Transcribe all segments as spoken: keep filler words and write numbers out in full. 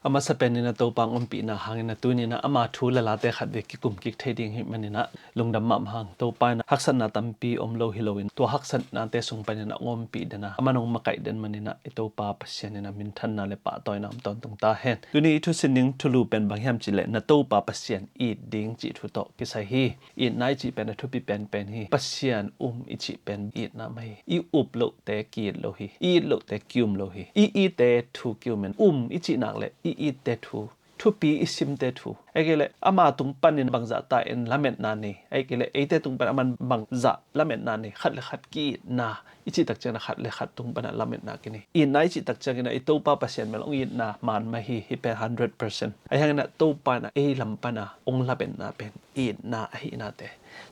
A masa penin ah Topa hong ompihna hangin ah tuni-in ah ama thu le late khat vei kikum kik thei ding ahih manin ah lungdam mahmah hang. Topa in ah haksatna tampi om lo hi loin tua haksatnate sung panin ah hong ompih den a, aman hong makaih den manin ah i Topa Pasian in ah minthanna le pahtawina om tawntung ta hen. Tuni i thusin ding thulu pen bang hiam cih leh na Topa Pasian it ding cih thu tawh kisai hi. Itna i cih pen a thupi penpen hi. Pasian um i cih pen itna mah hi. I up lohte ki-it lo hi. I it lohte ki-um lo hi. I itte thu ki-um in, um i cih nak leh i itte thu, thupi i simte thu, ahih kei leh ama tung panin bangzah ta in lametna nei, ahih kei leh eite tung pan aman bangzah lametna nei, khat le khat ki-itna i cih tak ciangin ah khat le khat tung pan ah lametna kinei. Itna i cih tak ciangin ah i Topa Pasian bel hong itna man mah hi. Hih pen hundred percent. Ahi hangin ah Topa in ah ei lam pan ah hong lametna pen itna ahihnate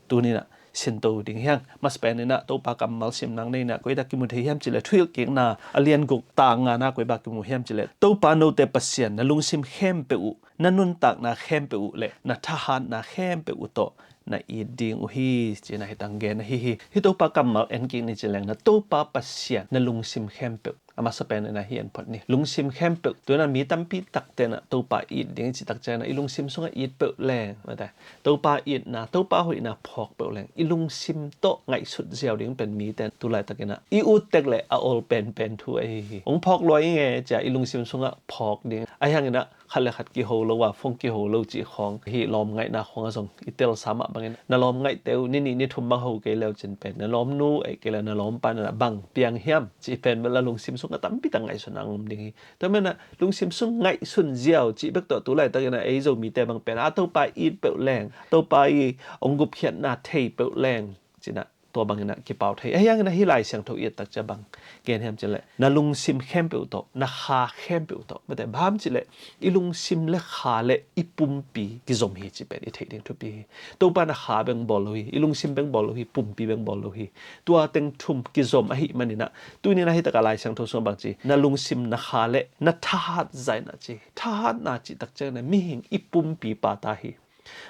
tuni-in ah sinto ding hi hang. Masa penin ah Topa kammal sim nang nei-in ah koi tak kimu thei hiam cih leh Thuhilhkikna a lian guk tang ngana koi bang kimu hiam cih leh, Topa note Pasian na lungsim khempeuh uh, na nuntakna khempeuh uh le na thahatna khempeuh uh tawh na it ding uh hi, ci-in ah hih tang gen ahi hi. Hih Topa kammal en kik ni ci leng, na Topa Pasian na lungsim khempeuh. A masa penin ah hih en phot ni. Lungsim khempeuh. Tu-in ah mi tampi takte in ah Topa it ding i cih tak ciangin ah i lungsim sungah it peuh leng, mate, Topa itna, Topa hoihna phawk peuh leng i lungsim tawh ngaihsut ziau ding pen mite in tu laitakin ah i ut tek leh a ol penpen thu ahi hi. Hong phawk lua ing e ci-a i lungsim sungah phawk ding. Ahi hangin ah khat le khat kiho lo a, phone kiho lo cih khawng, hih lawmngaihna khawng ah zong i telsa mah bangin na lawmngaihte uh ni nih ni thum bang ho kei leu cin pen na lawmnu ahih kei leh na lawmpa in ah bang piang hiam cih pen bel a lungsim sungah tampi tak ngaihsutna hong om ding hi. Tua manin ah lungsim sung ngaihsun ziau cih bek tawh tu laitakin ah ei Zomite bang pen a Topa it peuh leng, Topa i hong gupkhiatna thei peuh leng ci-in ah tua bangin ah kipau thei. Ahi hangin ah hih Lai Siangtho i et tak ciang bang gen hiam cih leh, na lungsim khempeuh tawh, na kha khempeuh tawh, mate, bang hiam cih leh i lungsim le kha le i pumpi kizom hi cih pen i theih ding thupi hi. Topa in ah kha bek bawl lo hi, i lungsim bek bawl lo hi, pumpi bek bawl lo hi. Tua teng thum kizom ahih manin ah tuni-in ah hih takah Lai Siangtho sungah bang ci, na lungsim, na kha le na thahat zah in ah ci. Thahatna cih tak ciangin ah mihing i pumpi pata hi.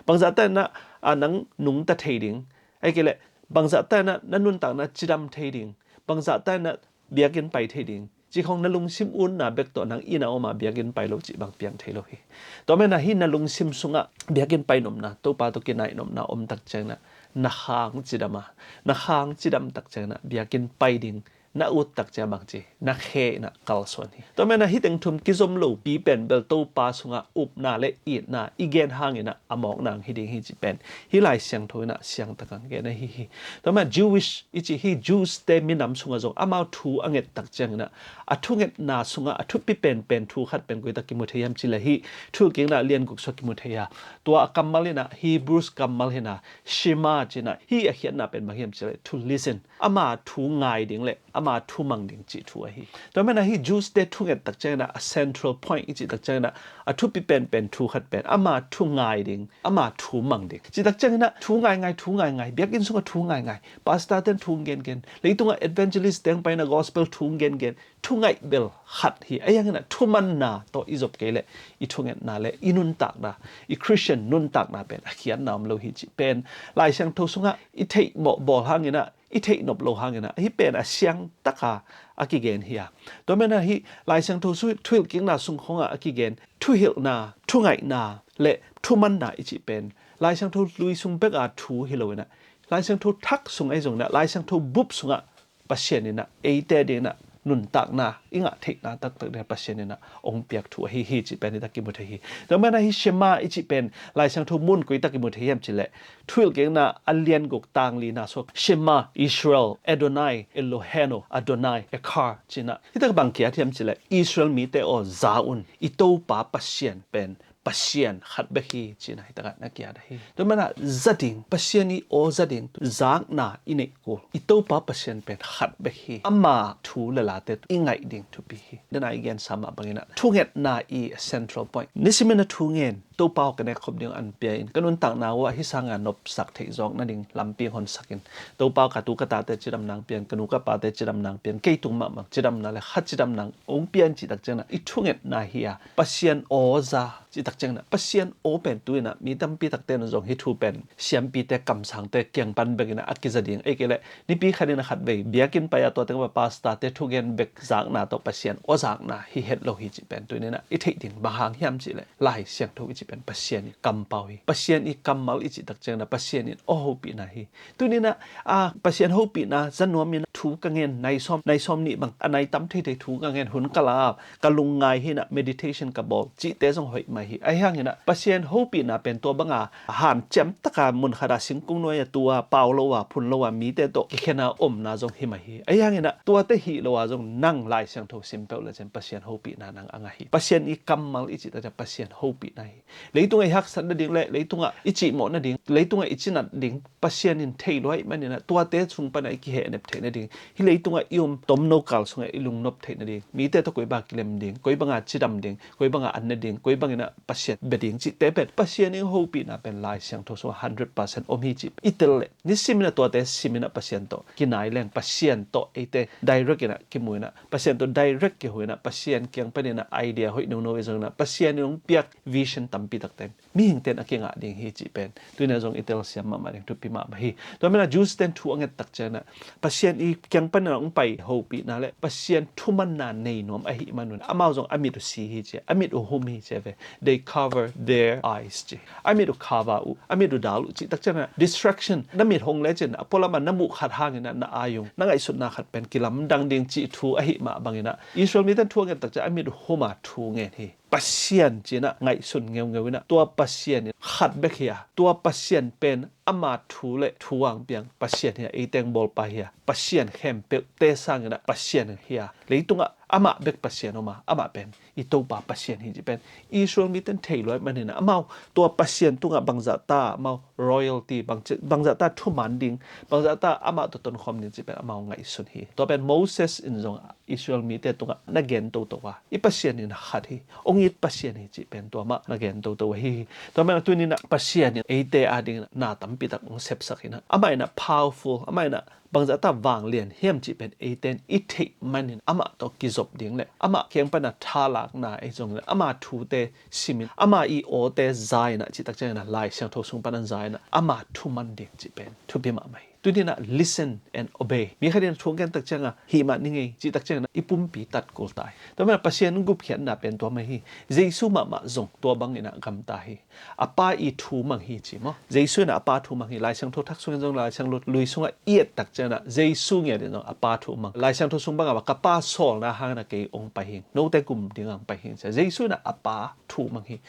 Bangzah ta in ah a nang nungta thei ding, ahih kei leh bangzah ta in ah na nuntakna cidam thei ding, bangzah ta in ah biakinn pai thei ding cih khawng na lungsim utna bek tawh nang inn ah om a biakinn pai lo cih bang piang thei lo hi. Tua manin ah hih na lungsim sungah biakinn pai nopna, Topa tawh kinaih nopna om tak ciangin ah na kha hong cidam a, na kha hong cidam tak ciangin ah biakinn pai ding na ut tak ciang bang ci, na khe in ah kalsuan hi. Tua manin ah hih teng thum kizom lopi pen bel Topa sungah upna le itna i gen hangin ah a mawkna hong hi ding hi cih pen hih Lai Siangtho in ah siangtak hong gen ahi hi. Tua manin ah Jewish i cih hih Jews-te minam sungah zong amau thu a nget tak ciangin ah a thungetna sungah a thupi penpen thu khat pen koi tak kimu thei hiam cih leh hih Thuhilhkikna a lian guk sungah kimu thei a, tua a kammal in ah Hebrews kammal hi-in ah Shema ci-in ah, hih a khiatna pen bang hiam cih leh to listen, ama thu ngai ding le ama thu mang ding cih thu ahi. Tua manin ah hih Jews-te thunget tak ciangin ah a central point i cih tak ciangin ah a thupi penpen thu khat pen ama thu ngai ding, ama thu mang ding. Cih tak ciangin ah thu ngaingai, thu ngaingai, biakinn sungah thu ngaingai, pastor-te in thu gengen, leitungah evangelist-te hong pai-in ah gospel thu gengen, thu ngaih bel khat hi. Ahi hangin ah thumanna tawh i zop kei leh i thungetna le i nuntakna, i Christian nuntakna pen a khiatna om lo hi cih pen Lai Siangtho sungah i theih mawh bawl hangin ah, i theih nop lo hangin ah hih pen a siangtak a a kigen hi a. Tua manin ah hih Lai Siangtho su-, Thuhilhkikna sung khawngah a kigen thuhilhna, thungaihna le thumanna i cih pen Lai Siangtho lui sung bek a thu hi loin ah, Lai Siangtho thak sung ahi zongin ah, Lai Siangtho bup sungah Pasian in ah eite dingin ah nuntakna i ngah theihna taktak dingin Pasian in ah hong piak thu ahi hi cih pen hih tak kimu thei hi. Tua manin ah hih Shema i cih pen Lai Siangtho mun koi tak kimu thei hiam cih leh, Thuhilhkikna a lian guk tang lina sungah Shema Israel Adonai Eloheinu Adonai Echad ci-in ah, hih tak bang kiat hiam cih leh, Israel mite aw, za un, i Topa Pasian pen Pasian khat bek hi ci-in ah hih takah na kiat ahi. Tua manin ah za ding, Pasian i aw za ding, zakna i neih kul, i Topa Pasian pen khat bek hi. Ama thu le late i ngaih ding thupi hi. Dena i gensa mah bangin ah thungetna i central point. Nisimin a thu ngen, Topa aw ka nek khop ding an pia in, ka nuntakna uh ah hih sanga nopsak theih zawk nading lampi hong honsak in. Topa aw ka tu ka tate cidamna hong pia in, ka nu ka pate cidamna hong pia in, kei tung mahmah cidamna le kha cidamna hong pia in cih tak ciangin ah i thungetna hi a, Pasian aw za cih tak ciangin ah, Pasian aw pen tu in ah mi tampi takte in zong hih thu pen siampite, kamsangte kiang pan bek in ah a kiza ding, ei kei leh nipi khat in ah khat vei biakinn pai a tua teng ah pastorte thugen bek zakna tawh Pasian aw zakna hi het lo hi cih pen tu in ah i theih ding. Bang hang hiam cih leh Lai Siangtho i cih pen Pasian i kampau hi. Pasian i kammal i cih tak ciangin ah Pasian in aw hopihna hi. Tu in ah, a, Pasian hopihna za nuam in thu ka ngen, nai sawm, nai sawm nih bang, a nai tam theithei thu ka ngen, hun ka la, ka lungngai hi in ah meditation ka bawl cihte zong hoih mai hi. Ahi hangin ah Pasian hopihna pen tua banga hanciam taka mun khat a singkung nuai a tu a pau lo a phun lo a mite tawh kikhen a omna zong hi mai hi. Ahi hangin ah tuate hi lo a zong nang Lai Siangtho sim peuh le ciang Pasian hopihna nang a ngah hi. Pasian i kammal i cih tak ciang Pasian hopihna hi. Leitungah i haksat nading le leitungah i cihmawh nading, leitungah i cinat ding Pasian in thei lua ahih manin ah tuate sung pan ah i kihehnep theih nading, hih leitungah i om tomno kal sungah i lungnop theih nading, mite tawh koi bang kilem ding, koi banga cidam ding, koi banga an ne ding, koi bangin ah Pasian bia ding cihte pen Pasian in hopihna pen Lai Siangtho sungah hundred percent om hi cih i tel leh nisim in ah tuate sim in ah Pasian tawh kinai leng, Pasian tawh eite direct in ah kimu in ah, Pasian tawh direct kihu in ah, Pasian kiang panin ah idea hoih nono i zong in ah Pasian in hong piak vision tampi takte mihingte in a kingah ding hi cih pen tu in ah zong i telsiam mahmah ding thupi mahmah hi. Tua manin ah Jews ten thu a nget tak ciangin ah Pasian i kiang panin ah hong pai hopihna le Pasian thumanna nei nuam ahih manun amau zong a mit uh si hi ci a, a mit uh hum hi ci a ve. They cover their eyes ci. A mit uh cover uh, a mit uh dal uh cih tak ciangin ah distraction, na mit hong le cin a pualam ah na muh khat hangin ah na ai ung, na ngaihsutna khat pen kilamdang ding cih thu ahih mah bangin ah Israel mite in thu a nget tak ciang a mit uh hum a thu ngen hi. Pasian ci in ah ngaihsun ngeungeu in ah tua Pasian in khat bek hi a, tua Pasian pen ama thu le thu a hong piang Pasian hi a, eite hong bawlpa hi a, Pasian khempeuhte sangin ah Pasian hi a, leitungah amah bek Pasian om a, amah pen i Topa Pasian hi cih pen Israel mite in thei lua ahih manin ah amau tua Pasian tungah bangzahta amau royalty, bangci-, bangzahta thuman ding, bangzahta amah tawh tonkhawm ding cih pen amau ngaihsun hi. Tua pen Moses in zong Israel mite tungah na gen toto a, i Pasian in khat hi, hong it Pasian hi cih pen tua mah na gen toto ahi hi. Tua manin ah tu in ah Pasian in eite adingin ah na tampi tak hong sepsak in ah, amah in ah powerful, amah in ah bangzahta vanglian hiam cih pen eite in i theih manin amah tawh kizop ding le amah kiang pan ah thalakna ei zong le ama thute simin ama i awte za in ah cih tak ciangin ah Lai Siangtho sung pan ah za in ah ama thuman ding cih pen thupi mahmah hi. Tu in ah listen and obey. Mi khat in ah thu a ngen tak ciangin ah hih mah ni ngei cih tak ciangin ah i pumpi tat kul ta hi. Tua manin ah Pasian gupkhiatna pen tua mah hi. Jesu mahmah zong tua bangin ah gamta hi. A Pa i thu mang hi ci maw. Jesu in ah a Pa thu mang hi. Lai Siangtho thak sungin zong, Lai Siangtho lui sungah i et tak ciangin ah Jesu ngiat in zong a Pa thu mang. Lai Siangtho sung bangah ka Pa sawlna hangin ah kei hong pai hing, note gum dingin hong pai hing ci a, Jesu in ah a Pa thu mang hi.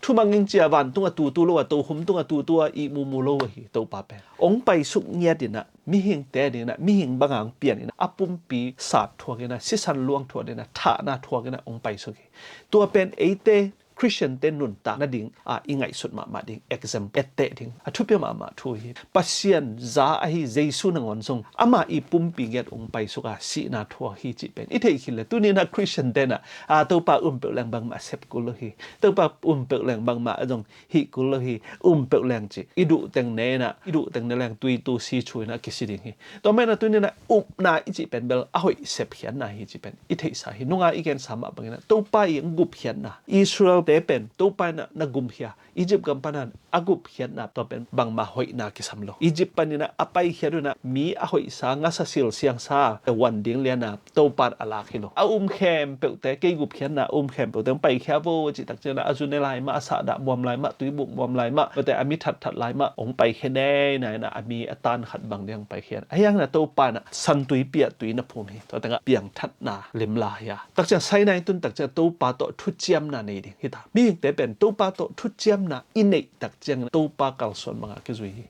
Thu mang ing ci a, vantung a tutu lo a, tokhom tung a tutu a ihmu mu lo ahi Topa pen. Hong paisuk ngiat in ah mihingte dingin ah, mihing banga hong pian in ah, a pumpi sat thuak in ah, sisan luang thuak in ah, thahna thuak in ah hong paisuk hi. Tua pen eite Khristiante nuntak nading a i ngaihsut mahmah ding example etteh ding a thupi mahmah thu hi. Pasian za ahi Jesu nangawn zong amah i pumpi ngiat hong paisuk a sihna thuak hi cih pen i theih khit le tuni in ah Khristiante in ah, a, Topa um peuh leng bangmah sep kul lo hi. Topa um peuh leng bangmah zong hih kul lo hi, um peuh leng ci. I duh teng ne in ah, i duh teng ne leng tui tu si thu in ah kisi ding hi. Tua manin ah tuni in ah upna i cih pen bel a hoih sepkhiatna hi cih pen i theihsa hi. Nunga i gensa mah bangin ah Topa i hong gupkhiatna, Israelte pen Topa in ah na gumkhia, Egypt gam pan ah a gupkhiatna tua pen bangmah hoihna kisam lo. Egypt panin ah a paikhiat un ah mi a hoihsa, ngasa, sil, siangsa wan ding lian a Topa in a lak hi lo. A um khempeuhte, kei gupkhiatna a um khempeuhte hong paikhia vo cih tak ciangin ah a zu ne lai mah, a sahdah muam lai mah, tuibuk muam lai mah, tuate a mi thatthat lai mah hong paikhia nei nai in ah a mi a tan khat bang ding hong paikhia. Ahi hangin ah Topa in ah santui piahtui na phum hi. Tua tengah piangthatna limla hi a. Tak ciang Sinai tun tak ciang Topa tawh thuciamna nei ding hi ta. Mihingte pen Topa tawh thuciamna i neih tak ciangin Topa kalsuan bangah kizui hi.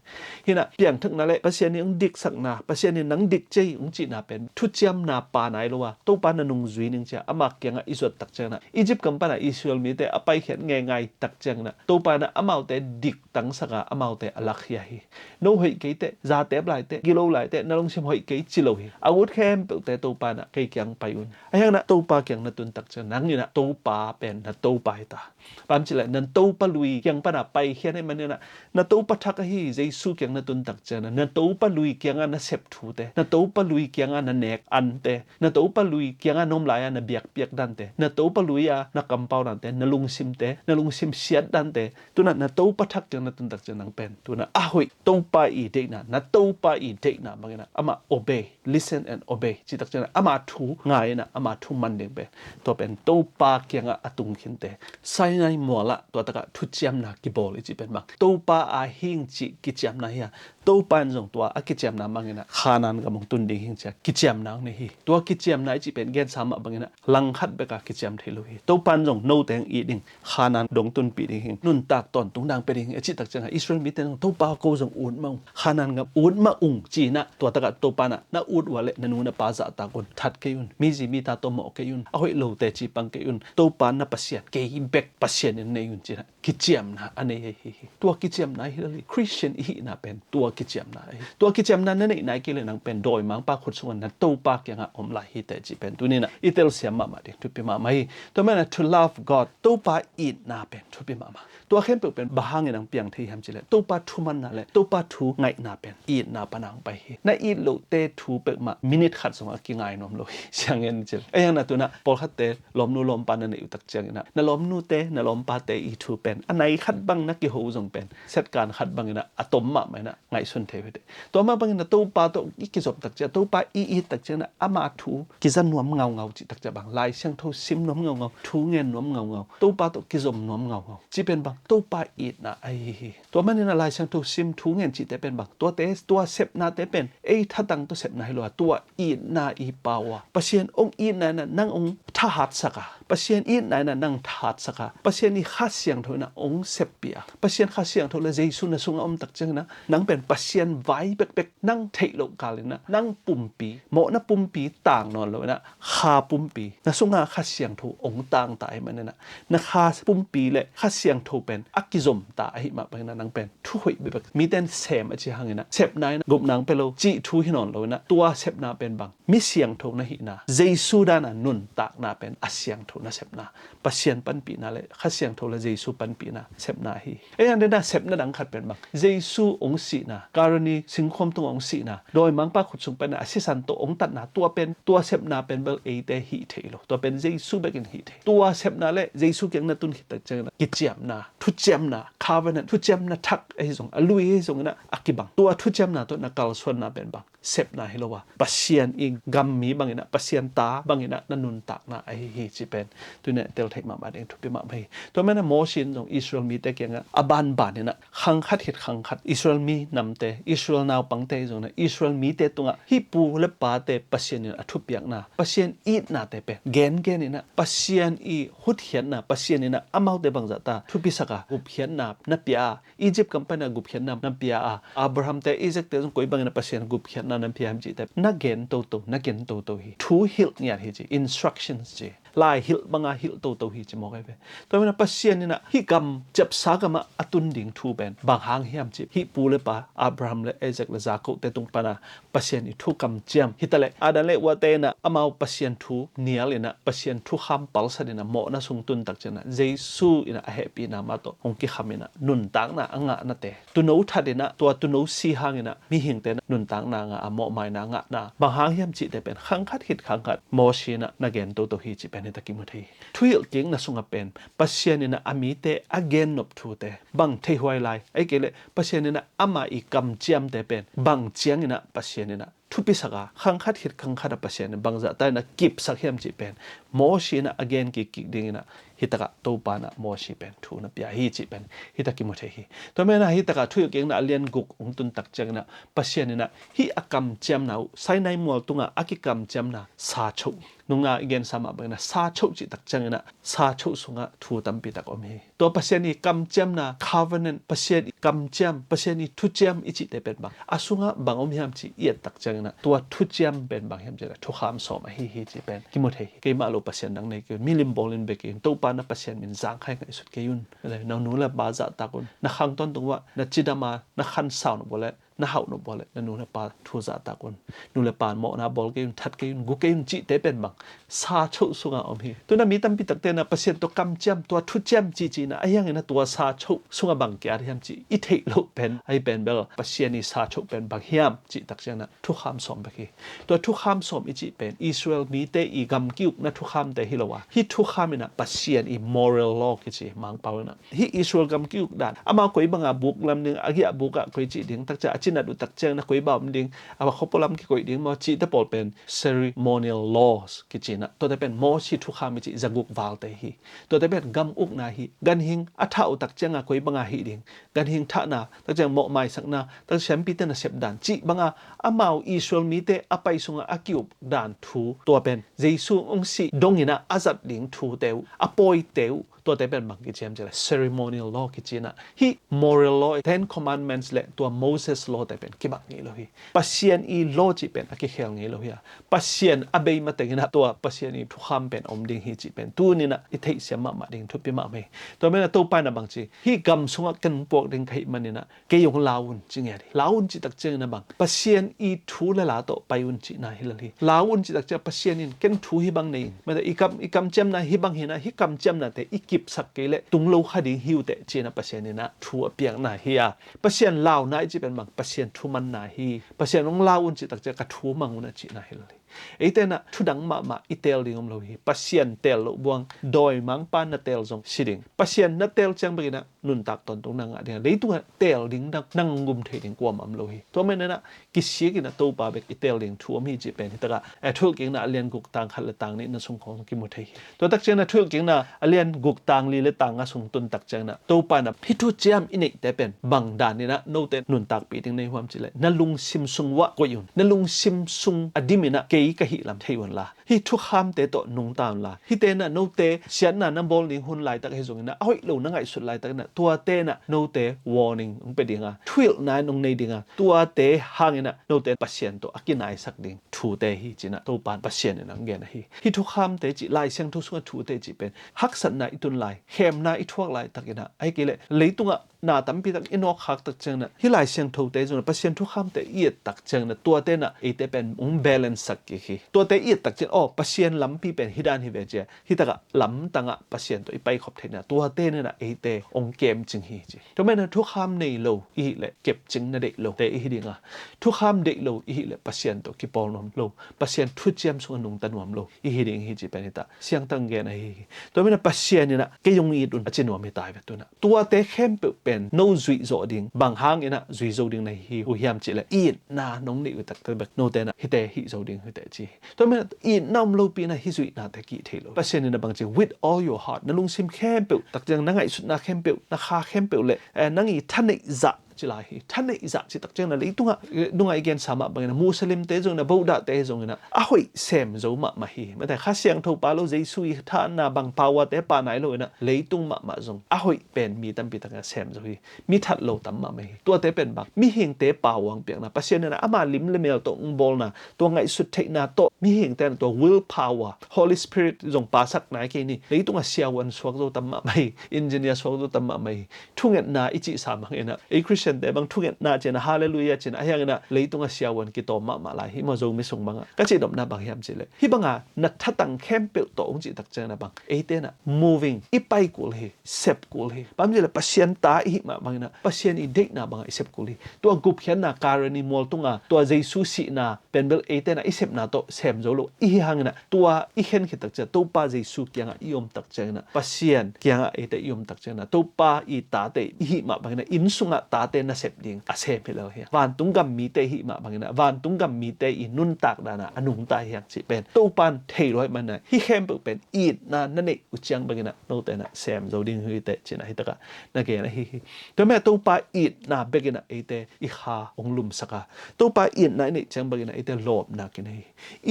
Hinah piangthakna le Pasian in hong diksakna, Pasian in nang dik cia hi hong cihna pen thuciamna pa nai lo a, Topa na nungzui ning cia ama kiangah i zuat tak cianginah Egypt gam panah Israel mite a paikhiat ngeingai tak cianginah Topa inah amaute dik tangsak a amaute a lakkhia hi. No hoih kei teh, zatep lai teh, gilo lai teh, na lungsim hoih kei ci lo hi. A ut khempeuhte Topa inah kei kiang pai un. A hianginah Topa kiang na tun tak ciang nang inah Topa pen na Topa hi ta. Bang ci leh na Topa lui kiang pana paikhiat ahih maninah na Topa thak ahi Jesu kiang na tun tak ciang na Topa lui kianga na sep thute, na Topa lui kianga na nek ante, na Topa lui kianga na om lai-a na biakpiak dante, na Topa lui-a na kampau dante, na lungsimte, na lungsim siat dante, tunah na Topa thak ciang na tun tak ciang nang pen tunah a hoih Topa i deihna, na Topa i deihna banginah amah obey, listen and obey cih tak ciang ama thu ngai inah ama thu man ding pen, tua pen Topa kiangah a tung khinte. Sinai mualah tua takah thuciamna kibawl i cih pen bang Topa a hing cih kiciamna hi a, Topa in zong tua a kiciamna manginah Khanaan gam hong tun ding hing cia kiciamna hong nei hi. Tua kiciamna i cih pen gensa mah banginah langkhat beka kiciam thei lo hi. Topa in zong note hong it ding, Khanaan dong tunpih ding hing, nuntak tawntung dang pia ding hing a cih tak ciangah Israel mite zong Topa ko zong ut mah ung, Khanaan gam ut mah ung ci-inah tua takah Topa inah na ut uh a leh na nu na pa zahtak un, that kei un, mizi mita tawh mawh kei un, a hoih lote cipang kei un, Topa na Pasian kei bek Pasian in nei un ci-inah kiciamna a nei ahi hi. Tua kiciamna hi lo hi. Christian i hihna pen tua kiciamna ahi. Tua kiciamna na neih nai kei leh nang pen dawimangpa khut sungah na Topa kiangah om lai hi teh cih pen tuninah i telsiam mahmah ding thupi mahmah hi. Tua maninah to love God, Topa itna pen thupi mahmah. Tua khempeuh pen bang hangin ang piang thei hiam cih leh Topa thumanna le Topa thu ngaihna pen itna pana hong pai hi. Na it lohte thu peuhmah minute khat zong a kingai nuam lo hi. Siang en cil. A hiang na tunah pawlkhatte lawmnu lawmpa na neih uh tak cianginah na lawmnute na lawmpate i thu pen a nai khat bang na kiho uh zong pen setkan khat banginah a tom mahmah inah ngaihsun thei uh hi teh. Tua mah bangin na Topa tawh i kizop tak ciang, Topa i it tak cianginah ama thu kiza nuam ngaungau cih tak ciang bang Lai Siangtho sim nuam ngaungau, thu ngen nuam ngaungau, Topa tawh kizom nuam ngaungau cih pen bang Topa itna ahi hi. Tua maninah Lai Siangtho sim thu ngen cihte pen bang tuate, tua sepnate pen ei thatang tawh sepna hi lo a, tua itna i pau a, Pasian hong itna inah nang hong thahatsak a, Pasian itna inah nang thahatsak a, Pasian i Kha Siangtho inah hong seppih a, Pasian Kha Siangtho le Jesu na sungah om tak cianginah nang pen Pasian vai bekbek nang theih loh kalinah nang pumpi, mawhna pumpi tang nawn lo inah Kha pumpi, na sunga Kha Siangtho hong tangta ahih maninah na Kha pumpi le Kha Siangtho pen a kizomta ahih mah banginah nang pen thu hoih bekbek, mite in sem a ci hanginah sepna inah gupna hong pia lo cih thu hi nawn lo inah tua sepna pen bang mi siangtho na hihna, Jesu dana nuntakna pen a siangtho na sepna, Pasian panpihna le Kha Siangtho le Jesu panpihna sepna hi. Ei ande na sepna dang khat pen bang Jesu hong sihna, Kalvari singkhuam tungah hong sihna, dawimangpa khut sung pen a sisan tawh hong tatna, tua pen, tua sepna pen bel eite hih thei lo. Tua pen Jesu bekin hih thei. Tua sepna le Jesu kiang na tun khit tak cianginah kiciamna, thuciamna, covenant, thuciamna thak ahi zong, a lui ahi zonginah a kibang. Tua thuciamna tawh na kalsuanna pen bang sepna hi lo a, Pasian i gammi banginah, Pasian ta banginah na nuntakna ahi hi cih pen tuninah tel theih mahmah ding thupi mahmah hi. Tua maninah Mawsi in zong Israel mite kiangah a banbaninah khang khat khit khang khat Israel mi namte, Israel naupangte hi zonginah Israel mite tungah hih pu le pate Pasian in a thupiakna, Pasian itnate pen gengeninah Pasian i hutkhiatna, Pasian inah amaute bangzahta thupisak a gupkhiatna na pia a, Egypt gam pana gupkhiatna na pia a, Abraham te, Isaac te zong koi bangin a Pasian gupkhiatna na pia hiam cihte na gen toto, na gen toto hi. Thu hilh ngiat hi ci, instructions ci. Lai hilh banga hilh toto hi ci mawk ahi ve. Tua manin a Pasian in a hih gam ciapsa gamah a tun ding thu pen bang hang hiam cih, hih pu le pa Abraham le Isaac le Jacob te tung pana Pasian i thu kamciam hi taleh, Adam le Eva te in a amau Pasian thu nial in a, Pasian thukham palsat in a, mawhna sung tun tak ciangin a, Jesu in a a hehpihna mah tawh hong kikham in a, nuntakna a ngahnate, tuuno that in a, tua tuuno si hangin a mihingte in a nuntakna ngah a, mawhmaina a ngahna bang hang hiam cihte pen khang khat khit khang khat Mawsi in a na gen toto hi cih pen hita kimu thei hi. Thuhilhkikna sungah pen Pasian in a a mite a gennop thute bang theihuai lai, ahih kei leh Pasian in a amah i kamciamte pen bang ciangin a Pasian in a thupisak a, khang khat khit khang khat a Pasian in bangzahta in a kipsak hiam cih pen Mawsi in a a gen kikkik dingin a, hitakah Topa in a Mawsi pen thu na pia hi cih pen hita kimu thei hi. Tua manin a hitakah Thuhilhkikna a lian guk hong tun tak ciangin a, Pasian in a hih a kamciamna uh, Sinai mual tungah a kikamciamna sa choh Nungna i gensa mah bangin ah sa choh cih tak ciangin ah sa choh sungah thu tampi tak om hi. Tua Pasian i kamciamna, covenant, Pasian i kamciam, Pasian i thuciam i cihte pen bang a sungah bang om hiam cih i et tak ciangin ah tua thuciam pen bang hiam cih leh thukham sawm ahi hi cih pen kimu thei hi. Keimah lo Pasian dang nei kei un, milim bawlin bia kei un, Topa na Pasian min zangkhai ngaihsut kei un. Na nu le pa zahtak un. Na khang tawntung uah na cidam a na khansau nop uh leh, na hauh nop uh leh na nu le pa thu zahtak un. Nu le pa mawhna bawl kei un, that kei un, gu kei un cihte pen bang sa choh sungah om hi. Tuna mi tampi takte na Pasian tua kamciam, tua thuciam cihcihna a hiangin a tua sa choh sungah bang kiat hiam cih i theih loh pen ahi pen bel Pasian i sa choh pen bang hiam cih tak ciangin ah thukham sawm bek hi. Tua thukham sawm i cih pen Israel mite i gam kiukna thukhamte hi lo a, hih thukham in ah Pasian i moral law kici Mangpau in ah hih Israel gam kiuk dan, amau koi banga buk lam ding, a giah buk ah koi cih ding, takcia a cinat uh tak ciangin a koi bang om ding, a khuapualam kikoih ding maw cihte pawl pen ceremonial laws kici in ah, tuate pen Moses thukham i cih zaguk valte hi. Tuate pen gam ukna hi. Ganhing a thah uh tak cianga koi banga hih ding, ganhing thahna, takciang mawh maisakna, tak siampite nasep dan cih banga amau Israel mite a pai sungah a ki-up dan thu, tua pen Jesu hong sih dongin ah a zat ding thute uh, a pawite uh, tuate pen bang kici hiam cih leh ceremonial law kici in ah, hih moral law, Ten Commandments le tua Moses law te pen kibang ngei lo hi. Pasian i law cih pen a kikhel ngei lo hi a, Pasian a bei matengin ah tua Pasian i thukham pen om ding hi cih pen tuni in ah i theihsiam mahmah ding thupi mahmah hi. Tua manin ah Topa in ah bang ci, hih gam sungah ken puak ding ka hih manin ah kei hong lau un ci ngiat hi. Lau un cih tak ciangin ah bang Pasian i thu le la tawh pai un cihna hi lel hi. Lau un cih tak ciang Pasian in ken thu hih bang nei in, mate, i kam, i kamciamna hih bang hi in ah, hih kamciamnate i kipsak kei leh tung lo kha ding hi uh teh ci in ah Pasian in ah thu a piakna hi a, Pasian launa i cih pen bang Pasian thumanna hi. Pasian hong lau un cih tak ciang ka thu mang un a cihna hi lel hi. Eite in ah thudang mahmah i teel ding om lo hi. Pasian teel loh buang, dawimangpa na teel zong si ding. Pasian na teel ciang bekin ah nuntak tawntung na ngah ding a, leitungah teel ding na, nang gum thei ding kuamah om lo hi. Tua manin ah kisikin ah Topa bek i teel ding thu om hi cih pen hi takah, eh, Thuhilhkikna a lian guk tang khat le tang nih na sung khawng kimu thei hi. Tua tak ciangin ah Thuhilhkikna a lian guk tang li le tang nga sung tun tak ciangin ah Topa in ah hih thuciam i neihte pen bang danin ah note nuntakpih ding na hi uh hiam cih leh, na lungsim sung uah koih un. Na lungsim sung a dimin ah kei ka hih lam thei un la, hih thukhamte tawh nungta un la, hihte in ah note siatna na bawl ding hun laitak ahi zongin ah, a hoih lo na ngaihsut laitakin ah tuate in ah note warning hong pia ding a, thuhilhna in hong nei ding a, tuate hangin ah note Pasian tawh a kinaisak ding thute hi ci in ah Topa Pasian in ah hong gen ahi hi. Hih thukhamte cih, Lai Siangtho sungah thute cih pen haksatna i tun lai, khemna i thuak laitakin ah, ahih kei leh leitungah na tampi tak i nawkkhak tak ciangin ah, hih Lai Siangthote zong in ah, Pasian thukhamte i et tak ciangin ah, tuate in ah eite pen hong balance sak kik hi. Tuate i et tak ciangin, aw, Pasian lampi pen hih dan hi ve ci a, hih takah lamtangah Pasian tawh i paikhop theihna, tuate in ah eite hong kemcing hi ci. Tua manin ah thukham nei lo i hih leh kepcing na deih lote i hi ding a, thukham deih lo i hih leh Pasian tawh kipawl nuam lo, Pasian thuciam sungah nungta nuam lo i hi ding hi cih pen hi ta, siangtho in gen ahi hi. Tua manin ah Pasian in ah kei hong it un a ci nuam hi ta hi ve tun ah. Tuate khempeuh pen no zuih zawh ding, bang hangin ah zui zo ding na hi uh hiam cih leh, itna nong neih uh taktak bek note in ah hihte hih zo ding hi teh ci hi. Tua manin ah itna om lopi in ah hih zuihnate kih thei lo. Pasian in ah bang ci, with all your heart, na lungsim khempeuh, tak ciang na ngaihsutna khempeuh, na kha khempeuh le, eh, nang i thaneih zah ci lai hi. Thaneih zah cih tak ciang in ah leitungah, eh, nungah i gensa mah bangin ah Muslimte zong in ah, Buddhate zong in ah a hoih sem zo mahmah hi. Mate, Kha Siangtho pha lo, Jesu i thahatna bang, power-te pha nai lo in ah leitung mahmah zong a hoih pen mi tampi tak in ah sem zo hi. Mi that lo tam mahmah hi. Tuate pen bang, mihingte power hong piakna, Pasian in ah ama lim le mel tawh hong bawlna, tua ngaihsut theihna tawh, mihingte in ah tua will power, Holy Spirit zong phasak nai kei ni. Leitungah siavuan suak zo tam mahmah hi. Engineer suak zo tam mahmah hi. Thungetna i cihsa bangin ah, ei Christian-te bang thungetna ci in ah, Hallelujah ci in ah, a hiangin ah leitungah siavuan kitawm mahmah lai hi maw, Zomi sung bangah. Ka cihdopna bang hiam cih leh, hih banga na thatang khempeuh tawh hong cih tak ciangin ah bang, eite in ah moving, i pai kul hi, sep kul hi. Bang hiam cih leh Pasian ta i hih mah bangin ah Pasian i deihna bangah i sep kul hi. Tua gupkhiatna Kalvari mual tunga tua Jesu sihna pen bel eite in ah i sepna tawh sem zo lo i hi hangin ah, tua i khen khit tak ciang, Topa Jesu kiangah i om tak ciangin ah, Pasian kiangah eite i om tak ciangin ah, Topa i tate i hih mah bangin ah, inn sungah tate mite nasep ding a sem hi lo hi. Vantung gam mite hih mah bangin ah vantung gam mite i nuntak dan ah a nungta hi hang cih pen Topa'n thei lua ahih manin ah hih khempeuh pen itna na neih uh ciang bangin ah note in ah sem zo ding hi teh ci-in ah hi tak ah na gen ahi hi. Tua manin ah Topa itna bekin ah eite i kha hong lumsak a, Topa itna i neih ciang bangin ah eite lawpna kinei hi.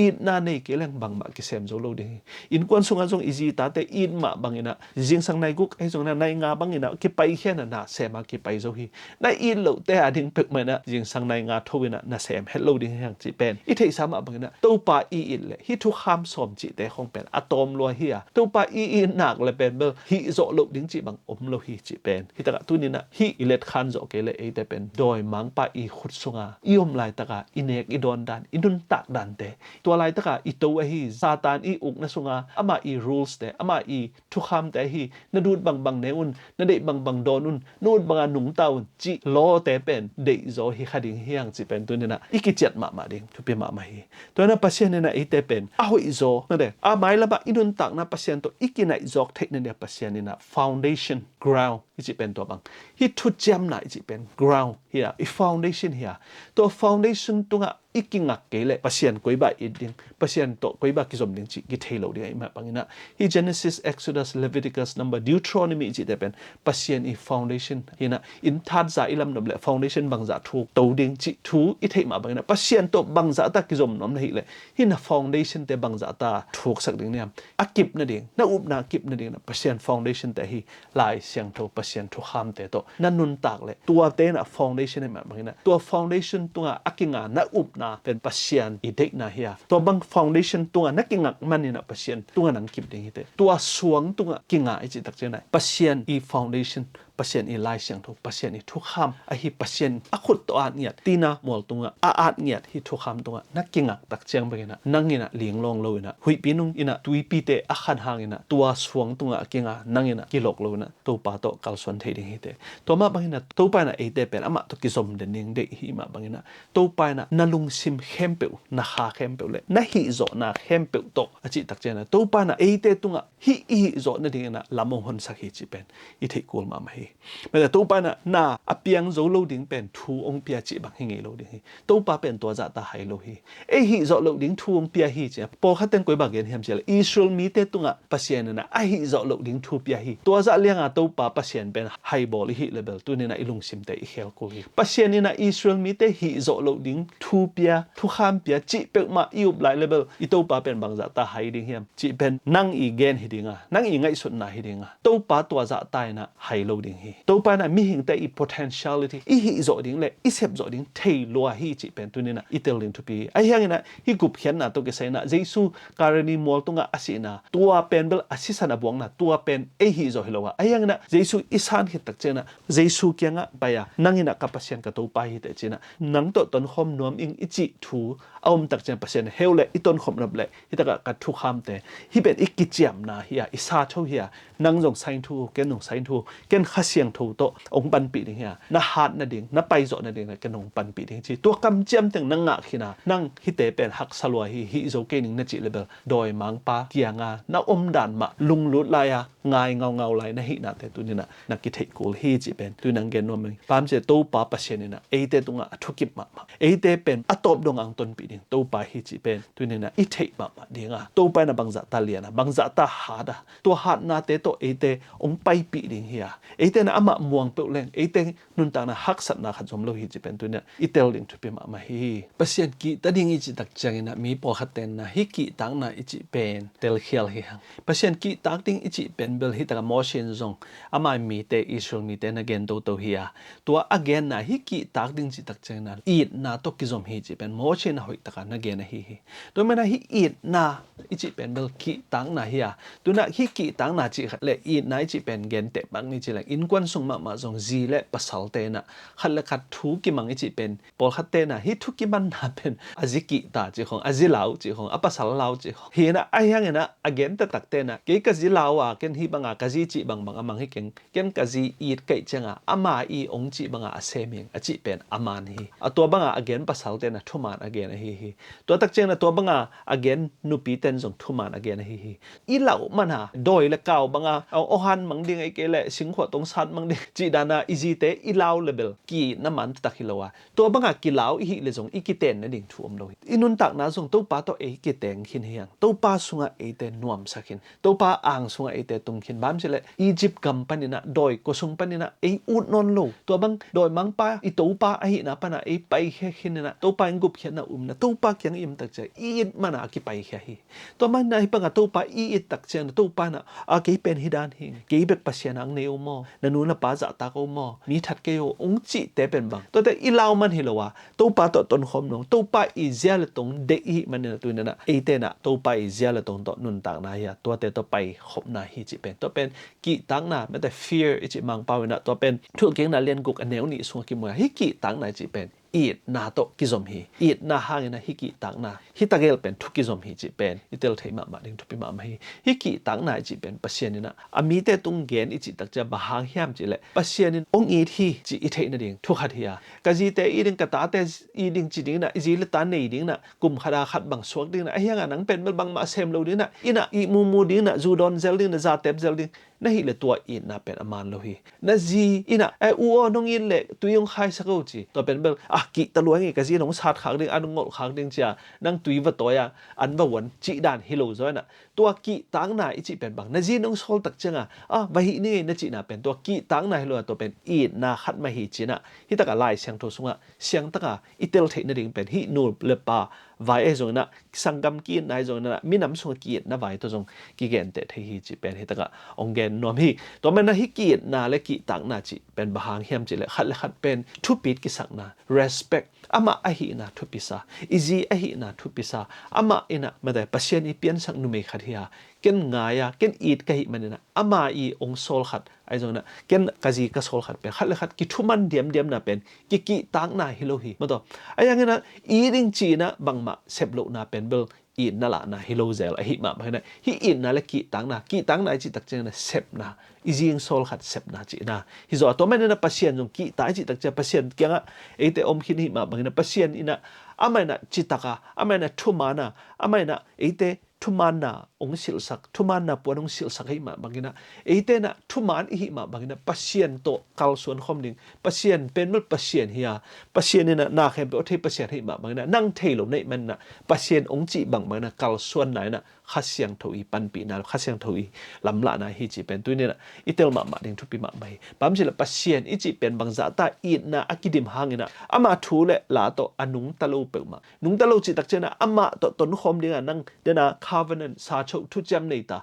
Itna nei kei leng bangmah kisem zo lo ding hi. Innkuan sungah zong i zi tate it mah bangin ah zingsang nai guk ahi zongin ah nai nga bangin ah kipaikhia in ah na sem a kipai zo hi. Na it lohte a ding peuhmah in ah zingsang nai nga tho in ah na sem het lo ding hi hang cih pen i theihsa mah bangin ah Topa i it leh hih thukham sawm cihte khawng pen a tawm lua hi a, Topa i it nak le pen bel hih zawh loh ding cih bang om lo hi cih pen hi tak ah tuni in ah hih i letkhan zawh kei leh eite pen dawimangpa i khut sunga i om laitak a i nek i dawn dan, i nuntak dante, tua laitak a i to ahi Satan i ukna sunga ama i rules te, ama i thukhamte ahi, na duh bangbang ne un, na deih bangbang dawn un, na ut banga nungta un cih lawte pen deihzaw hi kha ding hi hang cih pen tuni in ah i kiciat mahmah ding thupi mahmah hi. Tua in ah Pasian in ah eite pen a hoihzaw na de a mailamah i nuntakna Pasian tawh i kinaih zawk theihna ding ah Pasian in ah foundation, ground i cih pen tua bang, hih thuciamna i cih pen ground hi a, i foundation hi a, tua foundation tungah i kingak kei leh Pasian koi bang it ding, Pasian tawh koi bang kizom ding cih kithei lo ding ahih mah bangin ah hih Genesis, Exodus, Leviticus, Number, Deuteronomy i cihte pen Pasian i foundation hi in ah, inn thatza i lamnop leh foundation bangzah thuk to ding cih thu i theih mah bangin ah Pasian tawh bangzah ta kizom nuam na hih leh hih na foundation te bangzah ta thuksak ding na hiam? A kip nading, na upna a kip nading in ah Pasian foundation te ahi Lai Siangtho, Pasian thukhamte tawh na nuntak leh tuate in ah foundation ahih mah bangin ah tua foundation tungah a kinga na upna pen Pasian i deihna hi a, tua bang foundation tungah na kingak manin ah Pasian tungah nang kip ding hi teh. Tua suang tungah kinga i cih tak ciangin ah Pasian i foundation, Pasian i Lai Siangtho, Pasian i thukham ahi Pasian a khut tawh a at ngiat, tina mual tungah a at ngiat hih thukham tungah na kingak tak ciang bangin ah nang in ah linglawng lo in ah huihpi nung in ah tuipite a khan hang in ah tua suang tungah a kinga nang in ah kilawk lo in ah Topa tawh kalsuan thei ding hi teh. Tua mah bangin ah Topa in ah eite pen amah tawh kizom den ding deih hi mah bangin ah Topa in ah na lungsim khempeuh, na kha khempeuh leh na hihzawhna khempeuh tawh a cih tak ciangin ah Topa in ah eite tungah hih i hihzawh nading in ah lam hong honsak hi cih pen i theih kul mahmah hi. Mate Topa in ah na a piang zo lo ding pen thu hong pia cih bang hi ngei lo ding hi. Topa pen tua zahta hai lo hi. Ei hihzawh loh ding thu hong pia hi ci a, pawlkhat ten koi bang gen hiam cih leh Israel mite tungah Pasian in ah a hihzawh loh ding thu pia hi. Tua zah lianga Topa Pasian pen haibawl i hih leh bel tuni in ah i lungsimte i khel kul hi. Pasian in ah Israel mite hihzawh loh ding thu pia, thukham pia cih peuhmah i up lai leh bel i Topa pen bangzahta hai ding hiam cih pen nang i gen hi ding a, nang i ngaihsutna hi ding a, Topa tua zahta in ah hai lo ding hi. Topa in ah mihingte i potentiality, i hihzawh ding leh i sepzawh ding thei lua hi cih pen tuni in ah i tel ding thupi hi. Ahi hangin ah hih gupkhiatna tawh kisai in ah Jesu Kalvari mual tungah a sihna, tua pen bel a sisan a buakna, tua pen ei hihzawh hi lo a, ahi hangin ah Jesu i san khit tak ciangin ah Jesu kiangah pai a, nang in ah ka Pasian ka Topa hi teh ci-in ah nang tawh tonkhawm nuam ing i cih thu a om tak ciang Pasian heu leh i tonkhawm nop leh hih takah ka thukhamte, hih pen i kiciamna hi a, i sa tho hi a, nang zong sainthu, ken zong sainthu, ken Kha Siangtho tawh hong panpih ding hi a, na hat nading, na paizawh nading leh ken hong panpih ding ci. Tua kamciam teng na ngah khin a, nang hihte pen haksa lua hi, hih zo kei ning na cih leh bel dawimangpa kianga na omdan mah lunglut lai a, ngai ngaungau lai na hihnate tuni in ah na kitheih kul hi cih pen tuni in ah gen nuam ing. Bang hang hiam cih leh Topa Pasian in ah eite tungah a thukip mahmah, eite pen a tawp dongah hong tonpih ding Topa hi cih pen tuni in ah i theih mahmah ding a, Topa in ah bangzahta lian a, bangzahta hat a, tua hatnate tawh eite hong paipih ding hi a, eite in ah amah muang peuh leng eite nuntakna haksatna khat zom lo hi cih pen tuni in ah i tel ding thupi mahmah hi. Pasian kihta ding i cih tak ciangin ah mi pawlkhatte in ah hih kihtakna i cih pen telkhial hi hang. Pasian kihtak ding i cih pen bel hih takah Moses in zong ama mite, Israel mite na gen toto hi a, tua a genna hih kihtak ding cih tak ciangin ah itna tawh kizom hi cih pen Moses in a hoih takah na gen ahi hi. Tua manin ah hih itna i cih pen bel kihtakna hi a, tuni in ah hih kihtakna cih khat leh itna i cih pen genteh pak ni ci leng innkuan sung mahmah zong zi leh pasalte in ah khat leh khat thu kimang i cih pen pawlkhatte in ah hih thu kimanna pen a zi kihta cih khawng, a zi lau cih khawng, a pasal lau cih khawng hi in ah, ahi hangin ah a gen taktakte in ah kei ka zi lau a, ken Hih banga ka zi cih bangbang a mang hi keng, ken ka zi it ka hih cianga ama i hong cih banga a sem hi a cih pen a man hi. A tua banga a gen pasalte na thuman a gen ahi hi. Tua tak ciangin a tua banga a gen nupiten zong thuman a gen ahi hi. I lauh mana dawi le kau banga, a, awhan mang ding, ei kei le singkhuah tong sat mang ding cih dana i zite i lau le bel ki na man taktak hi lo a, tua banga kilau i hih le zong i kiten nading thu om lo hi. I nuntakna zong Topa tawh ei kiteng khin hi hang. Topa sungah eite nuamsak khin. Topa ang sungah eite tung khin. Bang hiam cih leh Egypt gam paninah, dawi kua sung paninah ei ut nawn lo. Tua bang dawimangpa i Topa ahihna panah ei paikhia khin inah, Topa in gupkhiatna umna, Topa kiang i om tak ciang i it mana a kipaikhia hi. Tua manah hih banga Topa i it tak ciangin Topa inah, a, kei pen hi dan hi, kei bek Pasian ang nei o maw, na nu na pa zahtak o maw, mi that kei o, hong cihte pen bang, tuate i lau man hi lo a, Topa tawh tonkhawm nong, Topa i zia le tong deih i hih maninah tuninah eite inah Topa i zia le tong tawh nuntakna hi a, tuate tawh paikhopna hi cih pen, tua pen kihtakna, mete fear i cih Mangpau inah, tua pen Thuhilhkikna lian guk a neu nih sungah kimu a, hih kihtakna i cih pen itna tawh kizom hi. Itna hangin a hih kihtakna, hih tagel pen thu kizom hi cih pen i tel theih mahmah ding thupi mahmah hi. Hih kihtakna i cih pen Pasian inah a mite tung gen i cih tak ciang bang hang hiam cih leh Pasian in hong it hi cih i theih nading thu khat hi a, ka zite it ding, ka tate it ding ci ding inah, i zi le ta nei ding inah, kum khat a khat bang suak ding inah, ahi hanga nang pen bel bangmah sem lo ding inah, inah i mumu ding inah, zu dawn zel ding inah, zatep zel ding na hih le tua itna pen a man lo hi. Na zi inah, e, u aw, nong it leh tui hong khaisak o ci. Tua pen bel, a, kihta lua nge, ka zi in hong sat khak ding, an hong ngolh khak ding cia nang tui va tawi a, an va uan cih dan hi lo zaw inah, tua kihtakna i cih pen bang, na zi in hong sawl tak cianga, a, va hih ni ngei na cihna pen tua kihtakna hi lo a, tua pen itna khat mah hi cinah, hih takah Lai Siangtho sungah siangtaka i tel theih nading pen hih nu le pa vai ahi zong inah, sanggam ki-itna ahi zong inah, minam sungah ki-itna vai tawh zong kigenteh thei hi cih pen hih takah hong gen nuam hi. Tua manah hih ki-itna le kihtakna cih pen bang hang hiam cih leh khat le khat pen thupit kisakna, respect, amah ahihna thupisa, i zi ahihna thupisa, amah inah mate Pasian i piansak numei khat hi a, ken ngai a, ken it ka hih maninah ama i hong sawl khat ahi zong inah, ken ka zi ka sawl khat pen khat le khat kithuman diamdiamna pen kikihtakna hi lo hi. Mataw, ahi hangin ah it ding ci-in ah bangmah sep lohna pen bel itna lahna hi lo zel ahih mah bangin ah, hih itna le kihtakna, kihtakna i cih tak ciangin ah sepna, i zi hong sawl khat sepna cihna hi zaw a, tua manin ah Pasian zong kihta i cih tak ciang Pasian kiangah eite om khin ahih mah bangin ah, Pasian in ah amah in ah citak a, amah in ah thuman a, amah in ah eite thumanna hong silhsak, thumanna puan hong silhsak ahih mah bangin ah, eite in ah thuman i hih mah bangin ah Pasian tawh kalsuan khawm ding, Pasian pen bel Pasian hi a, Pasian in ah na khempeuh a thei Pasian ahih mah bangin ah, nang thei lo na hih manin ah Pasian hong cih bangbangin ah kalsuanna in ah Kha Siangtho i panpihna, Kha Siangtho i lamlahna hi cih pen tuni in ah i tel mahmah ding thupi mahmah hi. Bang hiam cih leh Pasian i cih pen bangzahta itna a kidim hangin ah ama thu le la tawh a nungta lo peuhmah, nungta lo cih tak ciangin ah amah tawh tonkhawm dingah nang dena covenant, sachoh, thuciam nei ta.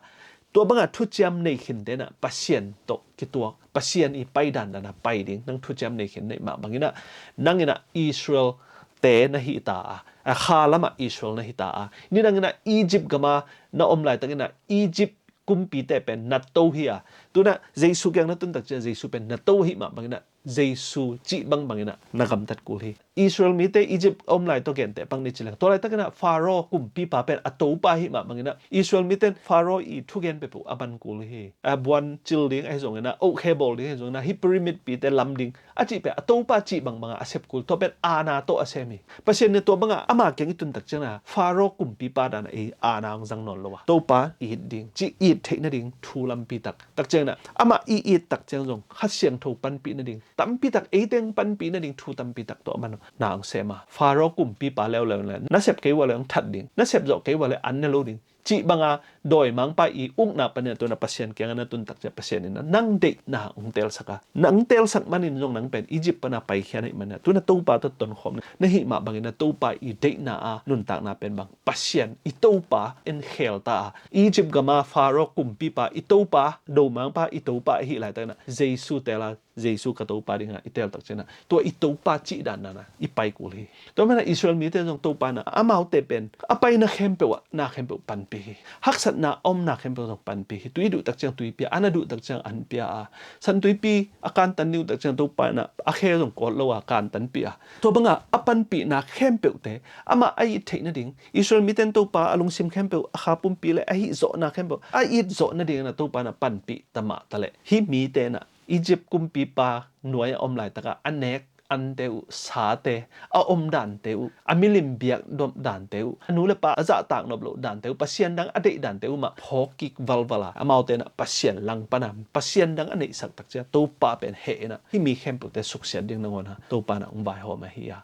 Tua bangah thuciam nei khinte in ah Pasian tawh kituak, Pasian i paidan dan ah pai ding, nang thuciam nei khin na hih mah bangin ah, nang in ah Israel te na hi ta a, a kha lamah Israel na hi ta a, nidang in ah Egypt gama na om laitakin ah Egypt kumpite pen na to hi a, tu in ah Jesu kiang na tun tak ciang Jesu pen na to ahih mah bangin ah Jesu cih bangbangin ah na gamtat kul hi. Israel mite Egypt a om lai tawh genteh pak ni ci leng, tua laitakin ah Pharaoh kumpipa pen a topa ahih mah bangin ah Israel mite in Pharaoh i thugen peuhpeuh a man kul hi. A buan cil ding ahi zongin ah, ohkhe bawl ding ahi zongin ah, hih pyramid pite lam ding a cih pen a topa cih bangbangah a sep kul, tua pen aana tawh a sem hi. Pasian in tua bangah ama kiang i tun tak ciangin ah Pharaoh kumpipa dan ah ei aana hong zang nawn lo a, Topa it ding cih, it theih nading thu lampi tak, tak ciangin ah amah i it tak ciang zong Kha Siangtho panpih nading tampi tak, eite hong panpih nading thu tampi tak tawh a man na hong sem a, Pharaoh kumpipa leuleu in ah na sep kei uh a leh hong that ding, na sep zawh kei uh a leh an ne lo ding cih banga dawimangpa i ukna panin ah tu in ah Pasian kiangah na tun tak ciang Pasian in ah nang deihna hong teelsak a, nang teelsak manin zong nang pen Egypt pana paikhia na hih manin ah tu in ah Topa tawh tonkhawm na hih mah bangin ah Topa i deihna a nuntakna pen bang, Pasian i Topa en kheel ta a, Egypt gama Pharaoh kumpipa i topa, dawimangpa i topa ahih laitakin ah Jesu teel a, Jesu ka Topa dingah i teel tak ciangin ah tua i Topa cih dan dan ah i pai kul hi. Tua manin ah Israel mite zong Topa in ah amaute pen a paina khempeuh ah na khempeuh panpih hi. Haksa Satna a omna khempeuh zong panpih hi. Tui duh tak ciang tui pia, an a duh tak ciang an pia a, san tuipi a kantan ding uh tak ciang Topa in ah a khe zong kawt lo a kantanpih a, tua bangah a panpihna khempeuhte amah a it theih nading, Israel mite in Topa a lungsim khempeuh, a kha pumpi le a hih zawhna khempeuh a it zawh nadingin ah Topa in ah panpih ta mah ta leh, hih mite in ah Egypt kumpipa nuai a om laitakah a nek ante uh, sate, a om dante uh, a milim biak nop dante uh, a nu le pa a zahtak nop loh dante uh, Pasian dang a deih dante uh mah phawk kik valval a, amaute in ah Pasian langpan a, Pasian dang a neihsak tak ciang Topa pen heh in ah hih mi khempeuhte suksiat ding nangawn a Topa in ah hong vaihawm ahi a,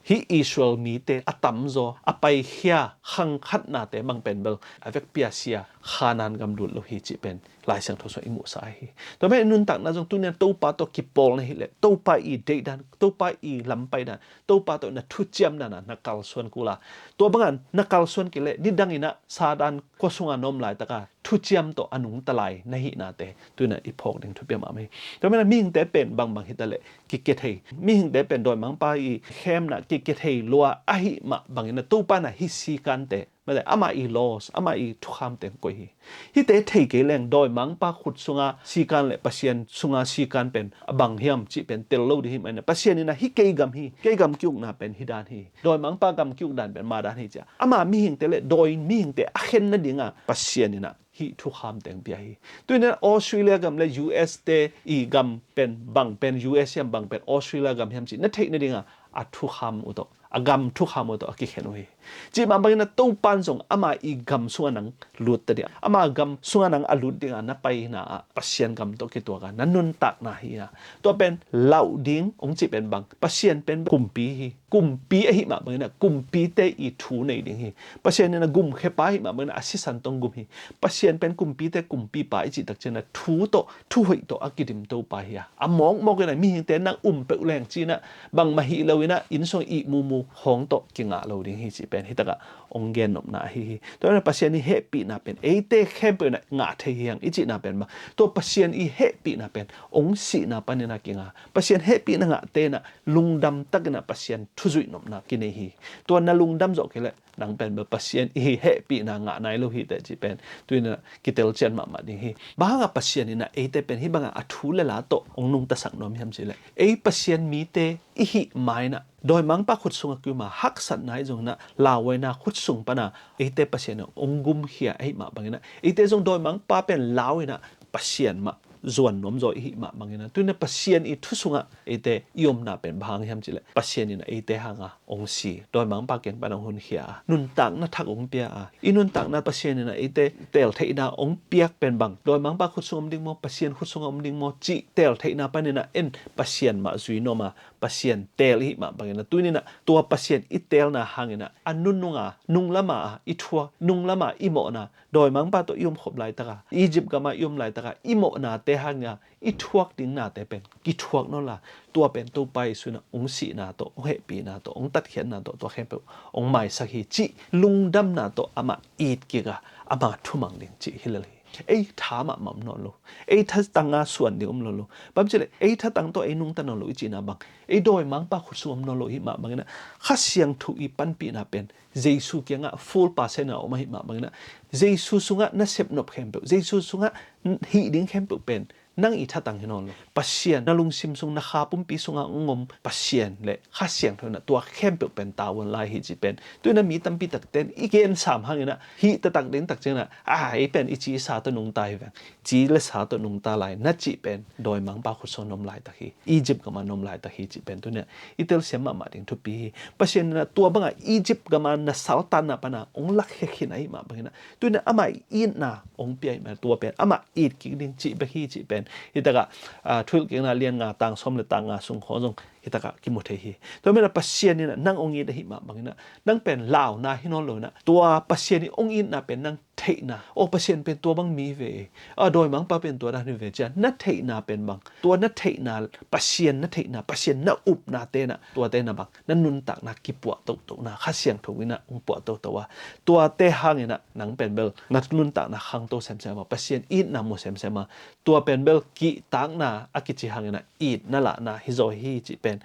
hih Israel mite a tamzaw a paikhia khang khatnate mang pen bel a vekpi a sia, Khanaan gam lut lo hi cih pen Lai Siangtho sungah i muhsa hi. Tua pen i nuntakna zong tuni-in Topa tawh kipawl na hih leh, Topa i deihdan, Topa i lampai dan, Topa tawh na thuciam dan ah na kalsuan kul a, tua bangah na kalsuan kei leh nidang in ah Satan khua sungah na om laitaka thuciam tawh a nungta lai na hihnate tuni-in i phawk ding thupi mahmah hi. Tua pen mihingte pen bangbang hi ta leh kikethei, mihingte pen dawimangpa i khemna kikethei lua ahih mah bangin ah Topa in ah hih sikante, mate, amah i laws, amah i thukham teng koih hi. Hihte thei kei leng dawimangpa khut sunga sikan le Pasian sunga sikan pen a bang hiam cih pen tel lo ding hi mah in ah, Pasian in ah hih kei gam hi, kei gam ki-ukna pen hih dan hi, dawimangpa gam ki-uk dan pen mah dan hi ci a, ama mihingte le dawi mihingte a khen nadinga Pasian in ah hih thukham teng pia hi. Tuni-in ah Australia gam le U S te i gam pen bang pen U S hiam, bang pen Australia gam hiam cih na theih nadinga a thukham uh tawh, a gam thukham uh tawh a kikhen uh hi. Cih mah bangin ah Topa in zong ama i gam sungah nang lut ta ding, ama gam sungah nang a lut dinga na paina ah Pasian gam tawh kituak a na nuntakna hi a, tua pen lauh ding hong cih pen bang, Pasian pen kumpi hi. Kumpi ahih mah bangin ah kumpite i thu nei ding hi. Pasian in ah gumkhiapa ahih mah bangin ah a sisan tawh hong gum hi. Pasian pen kumpite kumpipa i cih tak ciangin ah thu tawh, thuhoih tawh a kidim Topa hi a, a mawkmawk in ah mihingte nang um peuh leng ci-in ah bangmah hi lo in ah inn sung ih mumu hong tawh kingah lo ding hi cih pen hih takah hong gennopna ahi hi. Tua in ah Pasian i hehpihna pen eite khempeuh in ah ngah thei hi hang i cihna pen mah, tua Pasian i hehpihna pen hong sihna panin ah kinga. Pasian hehpihna ngahte in ah lungdam takin ah Pasian thu zuih nopna kinei hi. Tua na lungdam zawh kei leh nang pen bel Pasian i hehpihna ngah nai lo hi teh cih pen tuni-in ah kitel cian mahmah ding hi. Bang hangah Pasian in ah eite pen hih bangah a thu le la tawh hong nungtasak nuam hiam cih leh, ei Pasian mite i hih ma-in ah dawimangpa khut sungah ki-um a haksatna hi zongin ah lauhuaina khut sung pana eite Pasian in ah hong gumkhia ahih mah bangin ah eite zong dawimangpa pen lau in ah Pasian mah zuan nuamzaw i hih mah bangin ah tuni-in ah Pasian i thu sungah eite i omna pen bang hang hiam cih leh, Pasian in ah eite hanga hong si, dawimangpa kiang pana hong honkhia a, nuntakna thak hong pia a, i nuntakna Pasian in ah eite teel theihna hong piak pen bang, dawimangpa khut sung om ding maw, Pasian khut sung om ding maw cih teel theihna panin ah en Pasian mah zui nuam a, Pasian teel i hih mah bangin ah tuni-in ah tua Pasian i teelna hangin ah a nunung a, nunglam a i thuak, nunglam a i mawhna, dawimangpa tawh i omkhop laitaka, Egypt gama i om laitaka i mawhnate hanga i thuak ding nate pen kithuak nawn la, tua pen Topa Jesu in ah hong sihna tawh, hong hehpihna tawh, hong tatkhiatna tawh tua khempeuh hong maisak hi cih lungdamna tawh amah it kik a, amah thumang ding cih hi lel hi. Ei tha mahmah om nawn lo, ei thatanga suan ding om nawn lo. Bang hang hiam cih leh ei thatang tawh ei nungta nawn lo i cihna bang, ei dawimangpa khut sung om nawn lo i hih mah bangin ah Kha Siangtho i panpihna pen Jesu kiangah full percent a om ahih mah bangin ah Jesu sungah na sepnop khempeuh, Jesu sungah hih ding khempeuh pen nang i thatang hi nawn lo. Pasian na lungsim sung, na kha pumpi sungah hong om Pasian le Kha Siangtho in ah tua khempeuh pen tavuan lai hi cih pen tuni-in ah mi tampi takte in i gensam hangin ah hih taktak ding tak ciangin ah, a, ei pen i ci i sa tawh nungta hi veng, ci le sa tawh nungta lai na cih pen dawimangpa khut sung na om laitak hi, Egypt gama na om laitak hi cih pen tuni-in ah i telsiam mahmah ding thupi hi. Pasian in ah tua bangah Egypt gama na saltanna pana hong lakhia khin ahih mah bangin ah tuni-in ah amah i itna hong pia ahih mah, tua pen amah it kik ding cih bek hi cih pen hih takah, a, Thuhilhkikna lian nga tang sawm le tang nga sung khawng zong hih takah kimu thei hi. Tua manin ah Pasian in ah nang hong it ahih mah bangin ah nang pen launa hi nawn lo in ah tua Pasian i hong itna pen nang theihna, aw, Pasian pen tua bang mi hi ve, a, dawimangpa pen tua dan hi ve ci-a na theihna pen bang, tua na theihna, Pasian na theihna, Pasian na upnate in ah tuate na bang, na nuntakna kipuah tohtohna, Kha Siangtho in ah hong puah tohtoh a, tuate hangin ah nang pen bel na nuntakna khangto semsem a, Pasian itna mu semsem a, tua pen bel kihtakna a kici hangin ah it na lahna hi zaw hi cih pen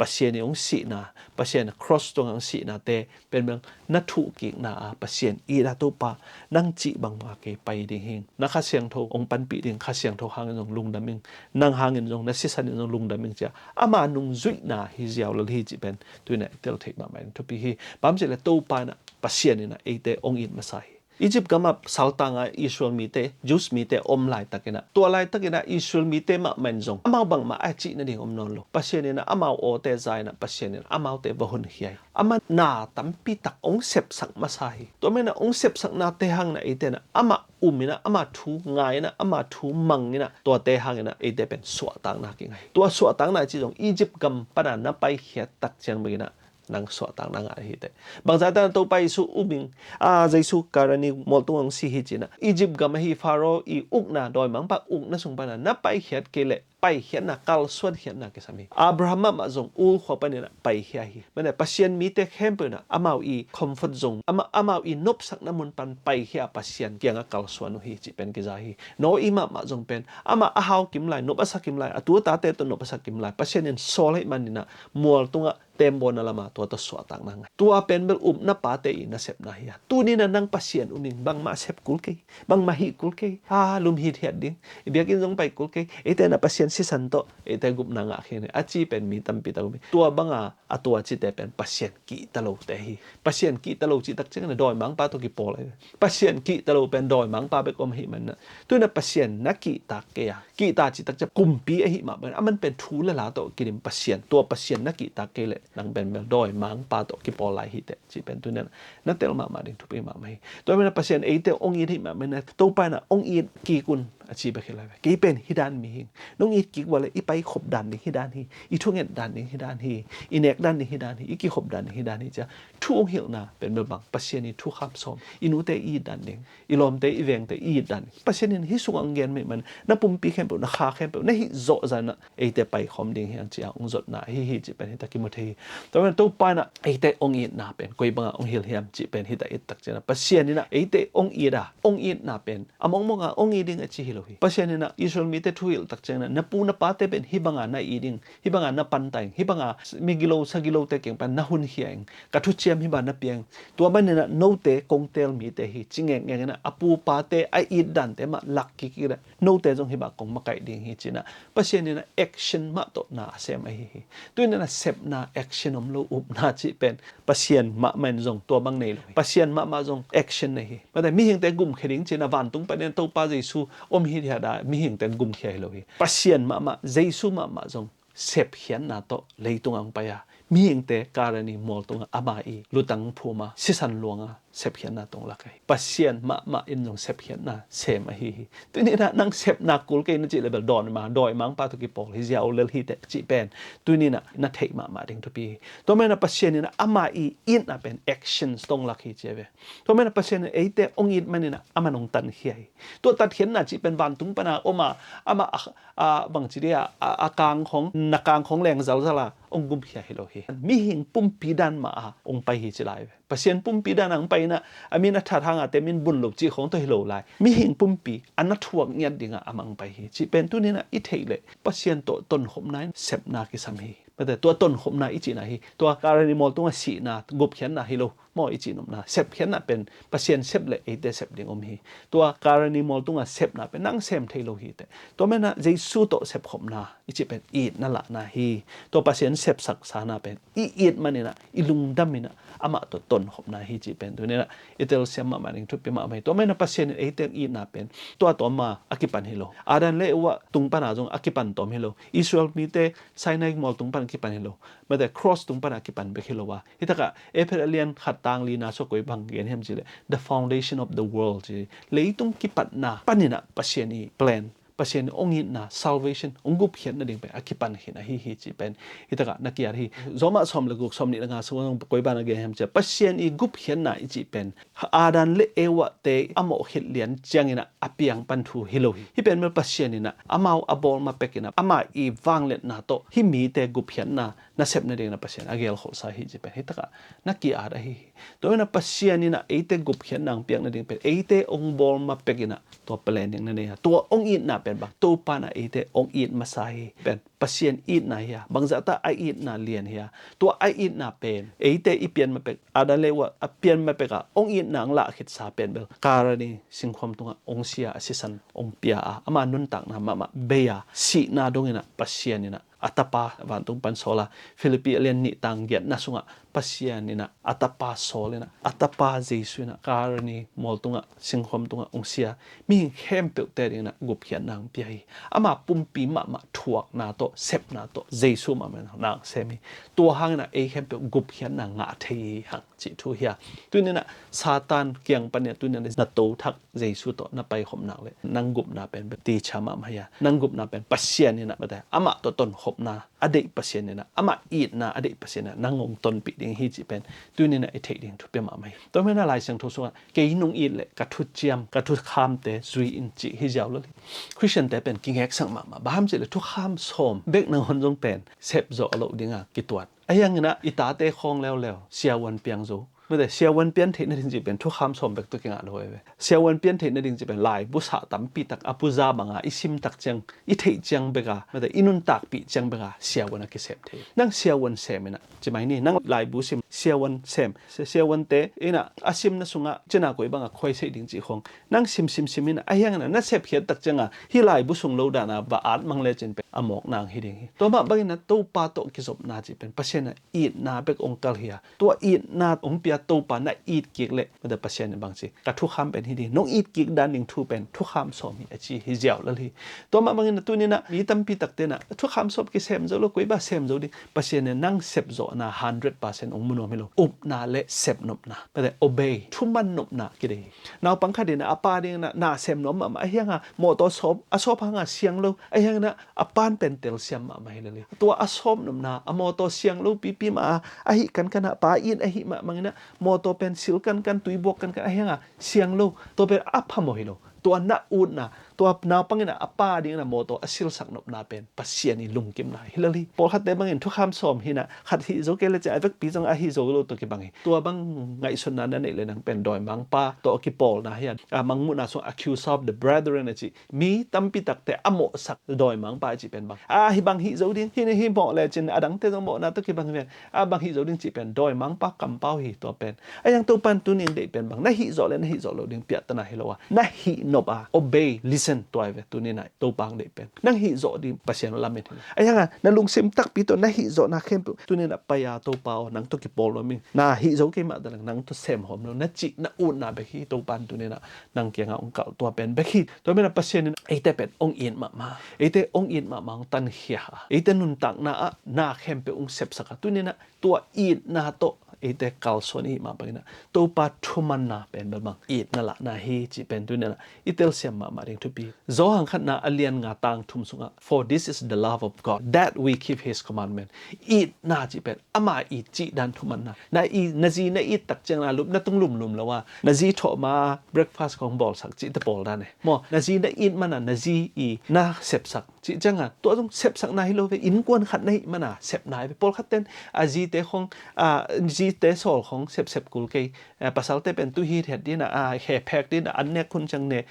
Pasian i hong sihna, Pasian a cross tungah hong sihnate pen bel na thuhkikna a Pasian it a, Topa, nang cih bangmah kei pai ding hing, na Kha Siangtho hong panpih ding, Kha Siangtho hangin zong lungdam ing, nang hangin zong, na sisan in zong lungdam ing, ci a ama nungzuihna hi ziau lel hi cih pen tuni-in i tel theih mahmah in thupi hi. Bang hang hiam cih leh Topa in a, Pasian in a eite hong it masa hi. Egypt gamah saltang a Israel mite, Jews mite om laitakin a, tua laitakin a Israel mite mahmah in zong amau bangmah a cih nading om nawn lo. Pasian in a amau awte za in a, Pasian in a amaute va honkhia hi. Amah na tampi tak hong sepsak masa hi. Tua manin a hong sepsaknate hangin a eite in a amah um in a, ama thu ngai in a, ama thu mang in a, tuate hangin a eite pen suahtakna kingah hi. Tua suahtakna i cih zong Egypt gam pan a na paikhiat tak ciang bek in a nang suahtakna ngah hi teh. Bang zah ta na Topa Jesu um ing, a, Jesu Kalvari mual tungah hong si hi ci in a, Egypt gam ahi Pharaoh i ukna, dawimangpa ukna sung pan a na paikhiat kei leh paikhiatna, kalsuankhiatna kisam hi. Abraham mahmah zong Ur khua panin a paikhia hi. Mane Pasian mite khempeuh in a amau i comfort zone, ama, amau i nopsakna mun pan paikhia a Pasian kiangah kalsuan uh hi cih pen kiza hi. Noah mahmah zong pen amah a hau kim lai, nop a sa kim lai, a tu a tate tawh nop a sa kim lai, Pasian in sawl ahih manin a mual tungah tembaw na lam a tua tawh suahtakna ngah. Tua pen bel upna pate i nasepna hi a. Tuni in a nang Pasian um ing, bangmah sep kul kei, bangmah hih kul kei, a, lum hithiat ding, i biakinn zong pai kul kei, eite in a Pasian sisan tawh eite gupna ngah khin hi a ci pen mi tampi tak um hi. Tua bang a, a tua cite pen Pasian kihta lote hi. Pasian kihta lo cih tak ciangin a dawimangpa tawh kipawl ahi. Pasian kihta lo pen dawimangpa bek om ahih manin a, tu in a Pasian na kihtak kei a, kihta cih tak ciang kumpi ahih mah bangin, aman pen thu le la tawh kidim Pasian, tua Pasian na kihtak kei leh nang pen bel dawimangpa tawh kipawl lai hi teh cih pen tuni in a na tel mahmah ding thupi mahmah hi. Tua manin a Pasian eite hong it ahih mah manin a, Topa in a hong it kik un a ci bek hi lai ve. Kei pen hih dan mi hing, nong it kik uh leh i paikhop dan ding hih dan hi, i thunget dan ding hih dan hi, i nek dan ding hih dan hi, i kikhop dan ding hih dan hi, ci a thu hong hilhna pen bel bang, Pasian i thukham sawm, i nute i it dan ding, i lawmte i vengte i it dan ding. Pasian in hih sungah hong gen ahih manin na pumpi khempeuh, na kha khempeuh na hih zawh zah in a eite paikhawm ding hi hang ci a hong zotna ahi hi cih pen hi tak kimu thei hi. Tua manin a Topa in a eite hong itna pen koi bang a hong hilh hiam cih pen hi tak i et tak ciangin a, Pasian in a eite hong it a, hong itna pen a mawngmawng a hong it ding a ci hi lo hi. Pasian in a Israel mite thu hilh tak ciangin a, na pu na pate pen hih bang a na it ding, hih bang a na pan ta ing, hih bang a migilo sagilote kiang pan na honkhia ing, ka thuciam hih bang na pia ing, tua manin a note kong teel mite hi ci ngekngek in a, a pu pate a it dante mah lak kik in a, note zong hih bang kong makaih ding hi ci in a, Pasian in a action mah tawh na a sem ahi hi. Tu in a sepna action om lo, upna cih pen Pasian mahmah in zong tua bang nei lo hi. Pasian mahmah zong action nei hi. Mate mihingte gumkhia ding ci in a vantung panin a Topa Jesu om hithiat a mihingte gumkhia hi lo hi. Pasian mahmah, Jesu mahmah zong sepkhiatna tawh leitung a hong pai a, mihingte Kalvari mual tungah ama i lutang phum a, sisan luang a, sepkhiatna tawh hong lak ahi. Pasian mahmah in zong sepkhiatna sem ahi hi. Tuni in a nang sepna kul kei na cih leh bel dawimang, dawimangpa tawh kipawl hi ziau lel hi teh cih pen tuni in a na theih mahmah ding thupi hi. Tua manin a Pasian in a ama i itna pen actions tawh hong lak hi ci a ve. Tua manin a Pasian in eite hong it manin a aman hong tankhia hi. Tua tatkhiatna cih pen vantung pan a om a, amah a, a, bangci dia, a, a kang khawng, na kang khawng leng zalzal a hong gumkhia hi lo hi. Mihing pumpi dan mah a hong pai hi ci lai ve. Pasian pumpi dan a hong pai in a, a min a that hang a te min bun lo cih khawng tawh hi lo lai. Mihing pumpi a na thuak ngiat ding a amah hong pai hi cih pen tuni in a i theih leh Pasian tawh tonkhopna in sepna kisam hi. Mate tua tonkhopna i cihna hi. Tua Kalvari mual tungah sihna, gupkhiatna hi lo maw, i cihnopna. Sepkhiatna pen Pasian sep leh eite sep ding om hi. Tua Kalvari mual tungah sepna pen nang sem thei lo hi teh. Tua manin a Jesu tawh sepkhopna i cih pen itna lahna hi. Tua Pasian sepsaksana pen i it manin a, i lungdam in a, amah tawh tonkhopna hi cih pen tuni in a i telsiam mahmah ding thupi mahmah hi. Tua manin a Pasian in eite hong itna pen tua tawh mah a kipan hi lo. Adam le Eva tung pan a zong a kipan tawm hi lo. Israel mite Sinai mual tung pan a kipan hi lo. Mate cross tung pan a kipan bek hi lo a, hi tak a Efesa a lian khat tang lina sung koi bang gen hiam cih leh, the foundation of the world ci, leitung kipatna panin a Pasian i plan, Pasian i hong itna, salvation, hong gupkhiatna ding pen a kipan khin ahi hi cih pen hi tak a na kiat hi. Roma sawm le guk, sawm nih le nga sung koi bang a gen hiam cih leh, Pasian i gupkhiatna i cih pen Adam le Eva te a mawh khit lian ciangin a a piang pan thu hi lo hi. Hih pen bel Pasian in a amau a bawl ma pek in a, ama i vangliatna tawh hih mite gupkhiatna nasep nading in a Pasian a gelkholhsa hi cih pen hi tak a na ki-at ahi hi. Tua in a Pasian in a eite gupkhiatna hong piak nading pen eite hong bawl ma pek in a tua plan ding na nei a, tua hong itna pen Bang Topa in eite hong it masa hi pen Pasian itna hi a, bangzah ta a itna lian hi a, tua a itna pen eite i pian ma pek, Adam le Eva a pian ma pek a hong itna hong lah khitsa pen bel Kalvari singkhuam tungah hong sia a, sisan hong pia a, ama nuntakna mahmah bei a, sihna dongin ah Pasian in ah a tapa vantung pan sawl a, Philippi a lian nih tang giatna sungah Pasian in ah a tapa sawl in ah, a tapa Jesu in ah Kalvari mual tungah, singkhuam tungah hong sia, mihing khempeuhte dingin ah gupkhiatna hong pia hi. Ama pumpi mahmah thuakna tawh, sepna tawh, Jesu mahmah in ah hong sem hi. Tua hangin ah ei khempeuh gupkhiatna ngah thei hi hang cih thu hi a. Tuni in ah Satan kiang panin ah tuni in ah na to thak Jesu tawh na paikhop nak leh nang gupna pen bel teacher mahmah hi a, nang gupna pen Pasian in ah, mate, amah tawh tonkhopna a deih Pasian in ah, amah itna a deih Pasian in ah nang hong tonpih ding hi cih pen tuni in ah i theih ding thupi mahmah hi. Tua manin ah Lai Siangtho sungah kei nong it leh ka thuciam, ka thukhamte zui in cih hi ziau lel hi. Khristiante pen kingeksak mahmah, bang hang hiam cih leh thukham sawm bek nangawn zong pen sep zawh loh dingin kituat. Ahi hangin ah i tate khawng leuleu siavuan piang zo. Mate, siavuan pian theih nading cih pen thukham sawm bek tawh kingah lo hi ve. Siavuan pian theih nading cih pen laibu sah tampi tak a puza bang a i sim tak ciang, i theih ciang bek a, mate, i nuntakpih ciang bek a siavuan a kisem thei. Nang siavuan sem in ah, ci mai ni, nang laibu sim, siavuan sem, si-, siavuante in ah a simna sungah cina koi bang a khuaiseih ding cih khawng nang sim sim sim in ah, ahi hangin ah na sepkhiat tak ciang a hih laibu sung lo dan a va at mang lecin pen a mawkna hong hi ding hi. Tua mah bangin ah Topa tawh kizopna cih pen Pasian in ah itna bek hong kal hi a, tua itna hong pia Topa na it kik leh, mate, Pasian in bang ci, ka thukham pen hih ding, nong it kik dan ding thu pen thukham sawm hi a ci hi ziau lel hi. Tua mah bangin ah tuni in ah mi tampi takte in ah thukham sawm kisem zo lo, koi bang sem zo ding. Pasian in nang sepzawhna hundred percent hong mu nuam hi lo. Upna le sepnopna, mate, obey, thuman nopna kideih hi. Naupang khat in ah a pa dingin ah na sem nuam mahmah, ahi hang a mawtaw sawp, a sawp hang a siang lo, ahi hangin ah a pa'n pen telsiam mahmah hi lel hi. Tua a sawpnopna, a mawtaw siang lo pipi mah a, ahih kankan a, pa it ahih mah bangin ah mawtaw pen sil kankan, tuibuak kankan, ahi hang a siang lo, tua pen a phamawh hi lo. Tua na utna, tua naupang in ah a pa dingin ah mawtaw a silsak nopna pen Pasian i lungkimna hi lel hi. Pawlkhatte bangin thukham sawm hi in ah khat hih zo kei leh ci a, a vekpi zong a hih zo lo tawh kibang hi. Tua bang ngaihsutna na neih leh nang pen dawimangpa tawh a kipawlna hi a, a mangmuhna sung accuse of the brethren a ci. Mi tampi takte a mawhsak dawimangpa cih pen bang, a, hih bang hih zo ding, hih ni hih mawh lecin a dangte zong mawhna tawh kibang hi ven, a, bang hih zo ding cih pen dawimangpa kampau hi tua pen. Ahi hang Topa'n tuni in deih pen bang, na hih zawh le na hih zawh loh ding piahtana hi lo a, na hih nop a, obey, listen, tua hi ve tuni in ah Topa hong deih pen. Nang hih zawh ding Pasian lamet hi. Ahi hang a na lungsim takpi tawh na hih zawhna khempeuh tuni in ah pai a, Topa aw, nang tawh kipawl nuam ing, na hih zo kei mah ta leng nang tawh sem hawm lo, na cih na utna bek hi Topa'n tuni in ah nang kiangah hong kalh tua pen bek hi. Tua manin ah Pasian in eite pen hong it mahmah, eite hong it mahmah, hong tankhia a, eite nuntakna ah na khempeuh hong sepsak a, tuni in ah tua itna tawh eite kalsuan i hih mah bangin ah Topa thumanna pen bel bang itna lahna hi cih pen tuni in ah i telsiam mahmah ding thupi. Johan khatna a lian nga tang thum sungah, "For this is the love of God, that we keep his commandment." Itna cih pen ama i cih dan thumanna. Na i, na zi na it tak ciang a, lup na tung lumlum lo a, na zi thawh ma breakfast kong bawlsak cihte pawl dan e. Maw, na zi na it man a, na zi i na sepsak cih ciang a, tua zong sepsakna hi lo ve, innkuan khat na hih man a sepna hi ve. Pawlkhat ten a zite khong, a zite sawl khong sepsep kul kei, a, pasalte pen tu hithiat ding a, a, khe phek ding a, an nek hun ciang ne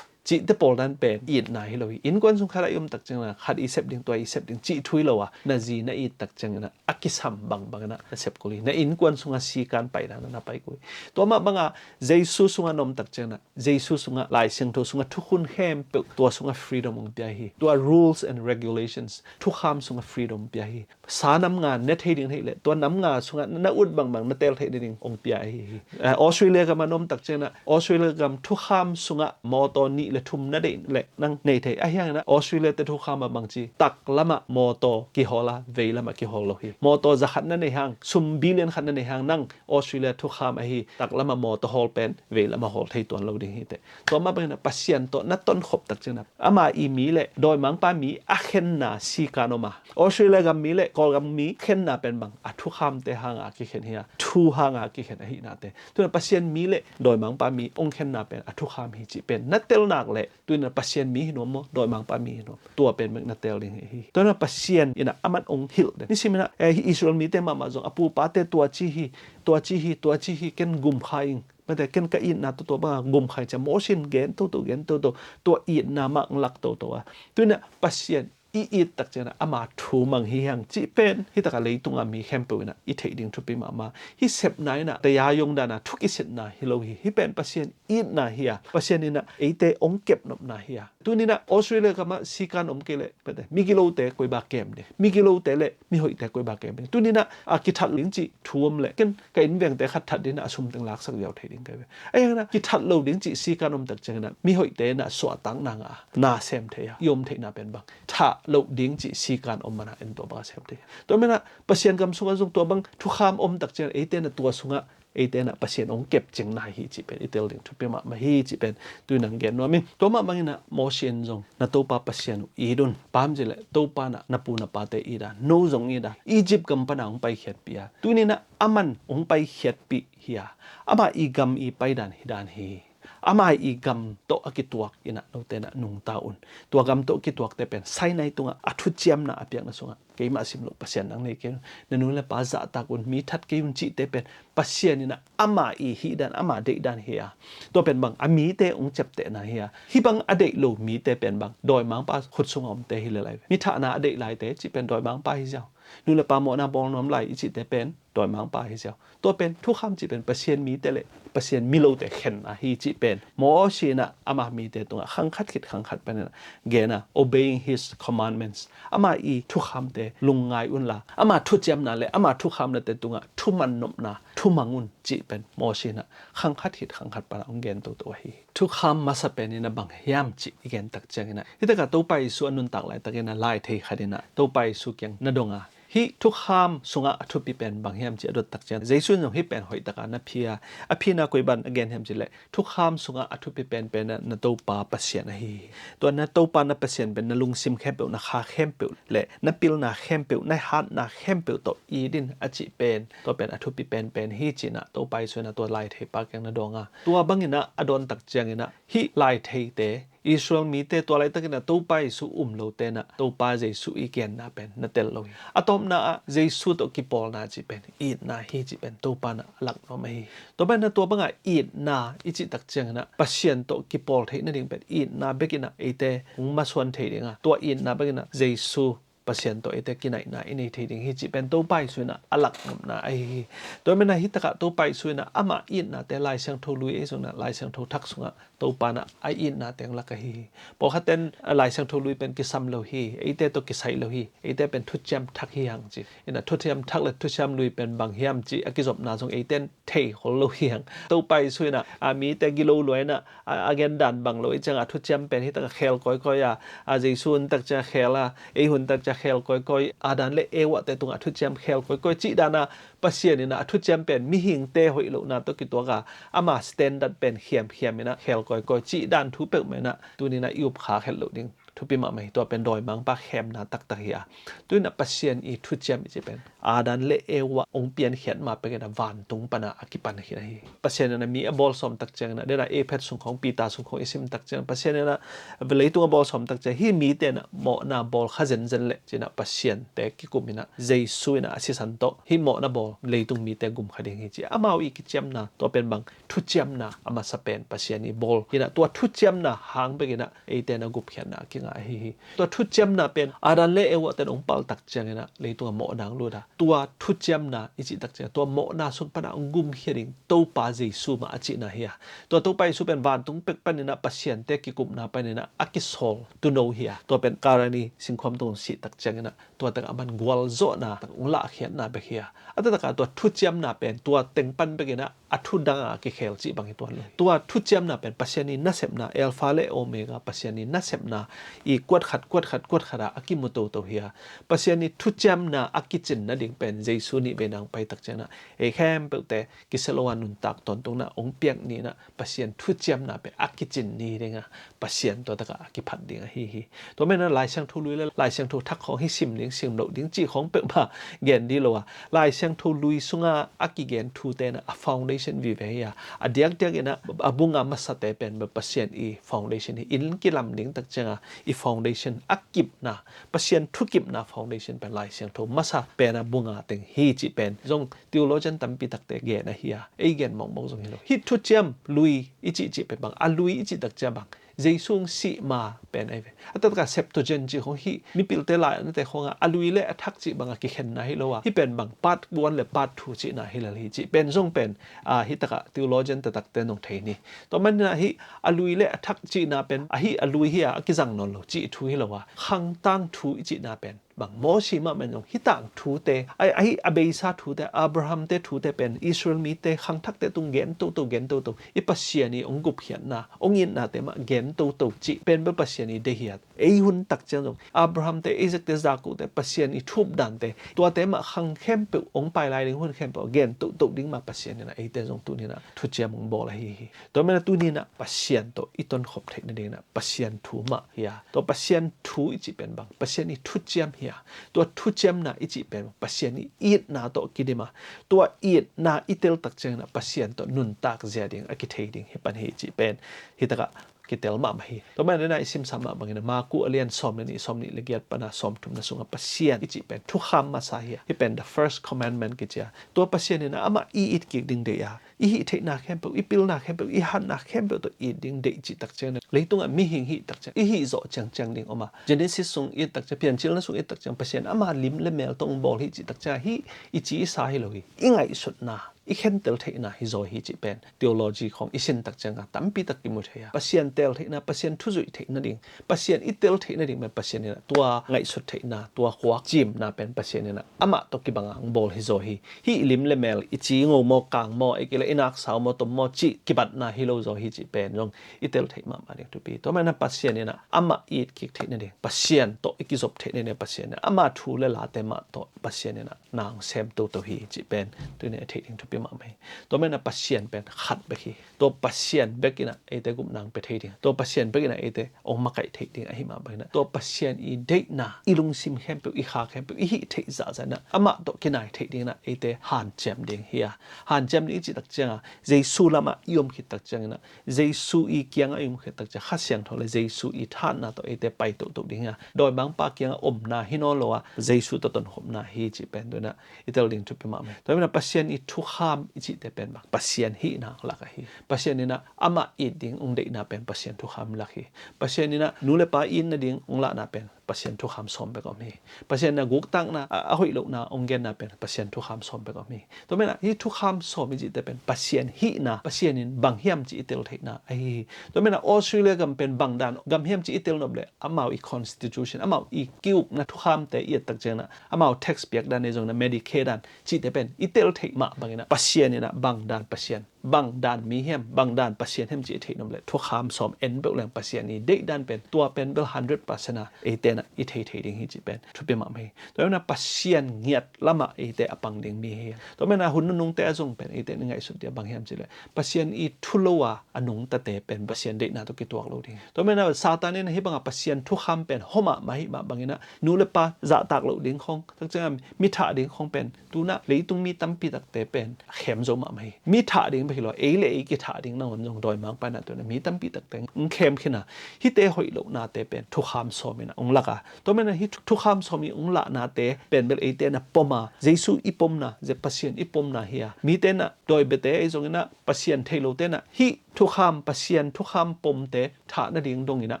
cihte pawl dan pen itna hi lo hi. Innkuan sung khat a i om tak ciang a, khat i sep ding, tua i sep ding cih thu hi lo a, na zi na it tak ciang in a, a kisam bangbang in a na sep kul hi. Na innkuan sungah sikan pai dan a na pai kul hi. Tua mah bang a Jesu sungah na om tak ciang in a, Jesu sungah, Lai Siangtho sungah thukhun khempeuh, tua sungah freedom hong pia hi. Tua rules and regulations, thukham sungah freedom pia hi. Sa nam nga ne thei ding na hih leh, tua nam nga sungah na ut bangbang na teel theih nading hong pia ahi hi. Eh, Australia gam a na om tak ciang in a, Australia gam thukham sungah mawtaw nih le thum na deih leh nang nei thei. Ahi hangin a, Australia te thukham ah bangci, tak lamah mawtaw kihawl a, vei lamah kihawl lo hi. Mawtaw za khat na nei hang, sum billion khat na nei hang, nang Australia thukham ahi, tak lamah mawtaw hawl pen vei lamah hawl thei tuan lo ding hi teh. Tua mah bangin a, Pasian tawh na tonkhop tak ciang in a, ama i mi le dawimangpa mi a khenna sikan om a, Australia gam mi le Kawlgam mi khenna pen bang, a thukhamte hang a kikhen hi a, thu hang a kikhen ahihna te. Tu in a Pasian mi le dawimangpa mi hong khenna pen a thukham hi cih pen na tel nak leh, tu in a Pasian mi hi nuam maw, dawimangpa mi hi nuam, tua pen bek na tel ding hi. Tu in a Pasian in a, aman hong hilh den. Nisim in a, eh, Israel mite mahmah zong a pupate tua ci hi, tua ci hi, tua ci hi, ken gum kha ing, Mate ken ka itna tua tua banga gum khang cia Mawsi in gen toto gen toto, tua itna mah ang lak toto a. Tuinah Pasian i it tak cianah ama thu mang hi hang cih pen hi taka leitunga mi khempeuh inah i theih ding thupi mahmah. Hi sepna inah tayayong dana thu kisitna hi lo hi. Hi pen Pasian itna hi a, Pasian inah eite ong kepnopna hi a. Tuninah Australia kamah sikan om kei leh mate migilote koiba kem ding, migilote le mihoihte koiba kem ding. Tuninah a kithat ding cih thu om leh ken ka inn vengte khat that dinah a sum teng laksak ziau thei ding kai ve. Ahi hanginah kithat lo ding cih sikan om tak cianginah mihoihte inah suahtakna ngah a na sem thei a, i om theihna pen bang thah loh ding cih sikan om mana en tua bang a sem thei a. Tua menah Pasian gam sungah zong tua bang thukham om tak cianginah eite na tua sungah eite na Pasian ong kep cing nai hi cih pen i tel ding thupi mahmah hi cih pen tui nang gen nuam ing. Tua mah banginah Mawsi in zong na Topa Pasian uh it un. Pamcih leh Topa na na pu na pate it a, no zong it a, Egypt gam pana ong paikhiatpih a, tuninah aman ong paikhiatpih hi a, ama i gam i paidan hi dan hi. Ama i gam tawh a kituak inah note na nungta un. Tua gam tawh kituakte pen Sinai tungah a thuciamna a piakna sungah keimah sim loh Pasian nang nei kei un. Na nu le pa zahtak un, mi that kei un cihte pen Pasian inah ama i hihdan, ama deihdan hi a. Tua pen bang a mite ong ciaptehna hi a. Hi bang a deih lo mite pen bang dawimangpa khut sunga omte hi le lai ve. Mi thahna a deih laite cih pen dawimangpa hi ziau. Nu le pa mawhna bawl nuam lai i cihte pen dawimangpa hi ziau. Tua pen thukham cih pen Pasian mite le Pasian milote khenna hi cih pen Mawsi inah ama mite tungah khangkhat khit khangkhat paninah gen a, obeying his commandments. Ama i thukhamte lungngai unla ama thuciamna le ama thukhamnate tungah thuman nopna thumang un cih pen Mawsi inah khangkhat khit khangkhat pana ong gen toto ahi hi. Thukham masa pen inah bang hiam cih i gen tak cianginah hi taka Topa Jesu a nuntak laitakinah lai thei khat inah Topa Jesu kiang na dong a, hih thukham sungah a thupi pen bang hiam cih a dot tak ciang Jesu in zong hih pen hoih taka na phi a, a phina koi ban a gen hiam cih leh thukham sungah a thupi penpen na Topa Pasian ahi hi. Tua na Topa na Pasian pen na lungsim khempeuh, na kha khempeuh le na pilna khempeuh, na hatna khempeuh tawh it in a cih pen tua pen a thupi penpen hi cinah Topa Jesu inah tua lai theipa kiang na dong a. Tua banginah a dawn tak cianginah hih lai theite Israel mite tua laitakinah Topa Jesu um lote na Topa Jesu i genna pen na tel lo hi. A tawpna ah Jesu tawh kipawlna cih pen itna hi cih pen Topa na a lak nuam ahi hi. Tua pen na tua bangah itna i cih tak cianginah Pasian tawh kipawl theih nading pen itna bekinah eite hong masuan thei dinga, tua itna bekinah Jesu Pasian tawh eite kinaihna i nei thei ding hi cih pen Topa Jesu inah a lak nopna ahi hi. Tua menah hi takah Topa Jesu inah amah itnate Lai Siangtho lui ei zongna Lai Siangtho thak sungah Topa inah a itnate ang lak ahi hi. Pawlkhatten Lai Siangtho lui pen kisam lo hi, eite tawh kisai lo hi, eite pen thuciam thak hi hang ci. Inah thuciam thak le thuciam lui pen bang hiam cih a kizopna zong eiten thei khol lo hi hang. Topa Jesu inah a mite gilo lua inah a, a gen dan bang lo i ciangah thuciam pen hi takah khel kawikawi a, a Jesu hun tak ciangah khel a, ei hun tak ciangah khel kawikawi. Adam le Eva te tungah thuciam khel kawikawi cih dana Pasian inah a thuciam pen mihingte hoih lohna tawh kituak a, ama standard pen khiamkhiam inah khel kawikawi cih dan thu peuhmah inah tuninah i up kha khet loh ding thupi mahmah hi. Tua pen dawimangpa khemna taktak hi a. Tuinah Pasian i thuciam i ci pen Adam le Eva ong piankhiat ma pekin a vantung pana a kipan khin ahi. Pasian inah mi a bawl sawm tak cianginah dena Ephet sungkhawng, Peter sungkhawng i sim tak ciang Pasian inah leitung a bawl sawm tak ciang hi mite inah mawhna bawl kha zenzen leh cinah Pasian te kikum inah Jesu inah a sisan tawh hi mawhna bawl leitung mite gum kha ding hi ci. Amau i kiciamna tua pen bang thuciamna a masa pen Pasian i bawl hinah tua thuciamna hang bekinah eite na gupkhiatna a kingah ahi hi. Tua thuciamna pen Adam le Eva ten ong paltak cianginah leitung a mawhna ang lut a, tua thuciamna i cihtak ciang tua mawhna sung pana ong gumkhia ding Topa Jesu mah a cihna hi a. Tua Topa Jesu pen vantung pek paninah Pasian te kikupna paninah a kisawl tuuno hi a. Tua pen Kalvari singkhuam tung sihtak cianginah tua tak a man gualzawhna ong lahkhiatna bek hi a. A taktakah tua thuciamna pen tua teng pan bekinah a thu danga kikhel cih bang hi tuan lo hi. Tua thuciamna pen Pasian i nasepna, Alpha le Omega, Pasian i nasepna i kuat khat kuat khat kuat khat a a kimu toto hi a. Pasian i thuciamna a kicin nading pen Jesu nih vei nang paitak cianah ei khempeuhte kisia lo a nuntak tawntungna ong piak ninah Pasian thuciamna pen a kicin ni dinga Pasian tua takah a kiphat ding ahi hi. Tua menah Lai Siangtho lui le Lai Siangtho thak khawng hi sim ding sim loh ding cih khawng peuhmah gen dih lo a, Lai Siangtho lui sunga a kigen thute na a foundation Pasian vive hi a, a diakdiak in a, a bunga masate pen bel Pasian i foundation hi. Inn kilam ding tak ciang a i foundation a kipna, Pasian thukipna foundation pen Lai Siangtho masa pen a bunga teng hi cih pen zong theologian tampi takte gen ahi a, ei gen mawkmawk zong hi lo. Hih thuciam lui i cihcih pen bang, a lui i cih tak ciang bang, Jesu hong sih ma pen ahi ve. A taktak a Septuagint cih khong hih mipilte lai-atnate khong a, a lui le a thak cih bang a kikhenna hi lo a, hih pen bang part one le part two cihna hi lel hi cih pen zong pen, a, hih takah theologian taktakte nong thei ni. Tua manin a hih a lui le a thak cihna pen, a hih a lui hi a, a kizang nawn lo cih thu hi lo a, khangtang thu i cihna pen bang, Mosi mahmah in zong hih tang thute, a, a hih a beisa thute, Abraham-te thute pen Israel mite khangthakte tung gen toto, gen toto, i Pasian i hong gupkhiatna, hong itnate mah gen toto cih pen bel Pasian i deih hi a. Ei hun tak ciang zong Abraham-te, Isaac-te, Jacob-te, Pasian i thupdante, tuate mah khang khempeuh, hong pai lai ding hun khempeuh gen toto ding mah Pasian in a, eite zong tuni in a thuciam hong bawl ahi hi. Tua manin a tuni in a Pasian tawh i tonkhop theih nading in a Pasian thu mah hi a. Tua Pasian thu i cih pen bang, Pasian i thuciam hi a. Tua thuciamna i cih pen bang, Pasian i itna tawh kidim a. Tua itna i tel tak ciangin a Pasian tawh nuntak zia ding a kithei ding hi pan hi cih pen hih takah kitel mahmah hi. Tua manin a i simsa mah bangin a Marku a lian sawm le nih, sawm nih le giat pan a sawm thumna sungah Pasian i cih pen thukham masa hi a. Hih pen the first commandment kici a. Tua Pasian in a amah i it kik ding deih a, i hih theihna khempeuh, i pilna khempeuh, i hatna khempeuh tawh it ding deih cih tak ciang, leitungah mihing hih tak ciang i hih zawh ciangciang ding om a. Genesis sung it tak ciang, Piancilna sung it tak ciang, Pasian ama lim le mel tawh hong bawl hi cih tak ciang hih i ci i sa hi lo hi. I ngaihsutna, i khentel theihna hi zaw hi cih pen theology khong i sin tak ciang a tampi tak kimu thei a. Pasian tel theihna, Pasian thuzuih theih nading, Pasian i tel theih nading pen Pasian in a tua ngaihsut theihna, tua khuak cimna pen Pasian in a amah tawh kibang a hong bawl hi zaw hi. Hih lim le mel i ci ngo maw, kang maw, ei kei le i nak sau maw, tom maw cih kibatna hi lo zaw hi cih pen zong i tel theih mahmah ding thupi. Tua manin a Pasian in a amah i it kik theih nading, Pasian tawh i kizop theih nading, Pasian in a ama thu le late mah tawh Pasian in a na hong sem toto hi cih pen tuni a theih ding thupi mahmah hi. Tua manin a Pasian pen khat bek hi. Tua Pasian bek in a eite gupna hong pia thei ding, tua Pasian bek in a eite hong makaih theih ding ahi mah bangin a, tua Pasian i deihna i lungsim khempeuh, i kha khempeuh, i hih theih zahzah in a amah tawh kinai theih ding in a eite hanciam ding hi a. Hanciam ding i cih tak ciang a, Jesu lamah i om khit tak ciangin a, Jesu i kiangah i om khit tak ciang Kha Siangtho le Jesu i thahatna tawh eite pai toto ding hi a. Dawimangpa kiangah omna hi nawn lo a, Jesu tawh tonkhopna hi cih pen tuni a i tel ding thupi mahmah hi. Tua manin a Pasian i thukham i cihte pen bang, Pasian hihna hong lak ahi. Pasian in a amah it ding hong deihna pen Pasian thukham lak hi. Pasian in a nu le pa it nading hong lahna pen Pasian thukham sawm bek om hi. Pasian in a guktakna, a, a hoih lohna hong genna pen Pasian thukham sawm bek om hi. Tua manin a hih thukham sawm i cihte pen Pasian hihna, Pasian in bang hiam cih i tel theihna ahi hi. Tua manin a Australia gam pen bang dan gam hiam cih i tel nop leh amau i constitution, amau i ki-ukna thukhamte i et tak ciangin a, amau tax piak dan ei zongin a, Medicare dan cihte pen i tel theih mah bangin a Pasian in a bang dan Pasian, bang dan mi hiam, bang dan Pasian hiam cih i theih nop leh thukham sawm en peuh leng Pasian i deih dan pen tua pen bel hundred percent a eite in a i thei thei ding hi cih pen thupi mahmah hi. Tua manin a Pasian ngiat lamah eite a pang ding mi hi. Tua manin a hun nunungte a zong pen eite in i ngaihsut ding a bang hiam cih leh Pasian i thu lo a a nungtate pen Pasian deihna tawh kituak lo ding. Tua manin a Satan in a hih bang a Pasian thukham pen hawm mahmah ahih mah bangin a nu le pa zahtak loh ding khong, tak ciang a mi thah ding khong pen tuni a leitung mi tampi takte pen a khem zo mahmah hi. Mi thah ding bek hi lo a, ei le ei kithah ding nangawn zong dawimangpa in a tuni a mi tampi takte hong khem khin a, hihte hoih lohnate pen thukham sawm in a hong lak a. Tua manin a hih thu-, thukham sawm i hong lahnate pen bel eite in a pom a, Jesu i pomna, Pasian i pomna hi a. Mite in a, dawi biate ei zongin a, Pasian thei lote in a hih thukham, Pasian thukham pomte thah nading dongin a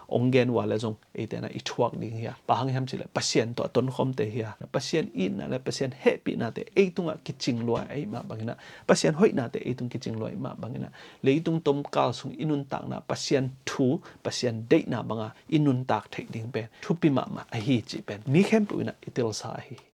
hong gen uh a leh zong eite in a i thuak ding hi a. Bang hang hiam cih leh Pasian tawh a tonkhawmte hi a. Pasian itna le Pasian hehpihnate ei tungah kicing lua ahih mah bangin a, Pasian hoihnate ei tung kicing lua ahih mah bangin a, leitung tomkal sung i nuntakna Pasian thu, Pasian deihna bang a i nuntak theih ding pen thupi mahmah ahi cih pen mi khempeuh in a i telsa ahi hi.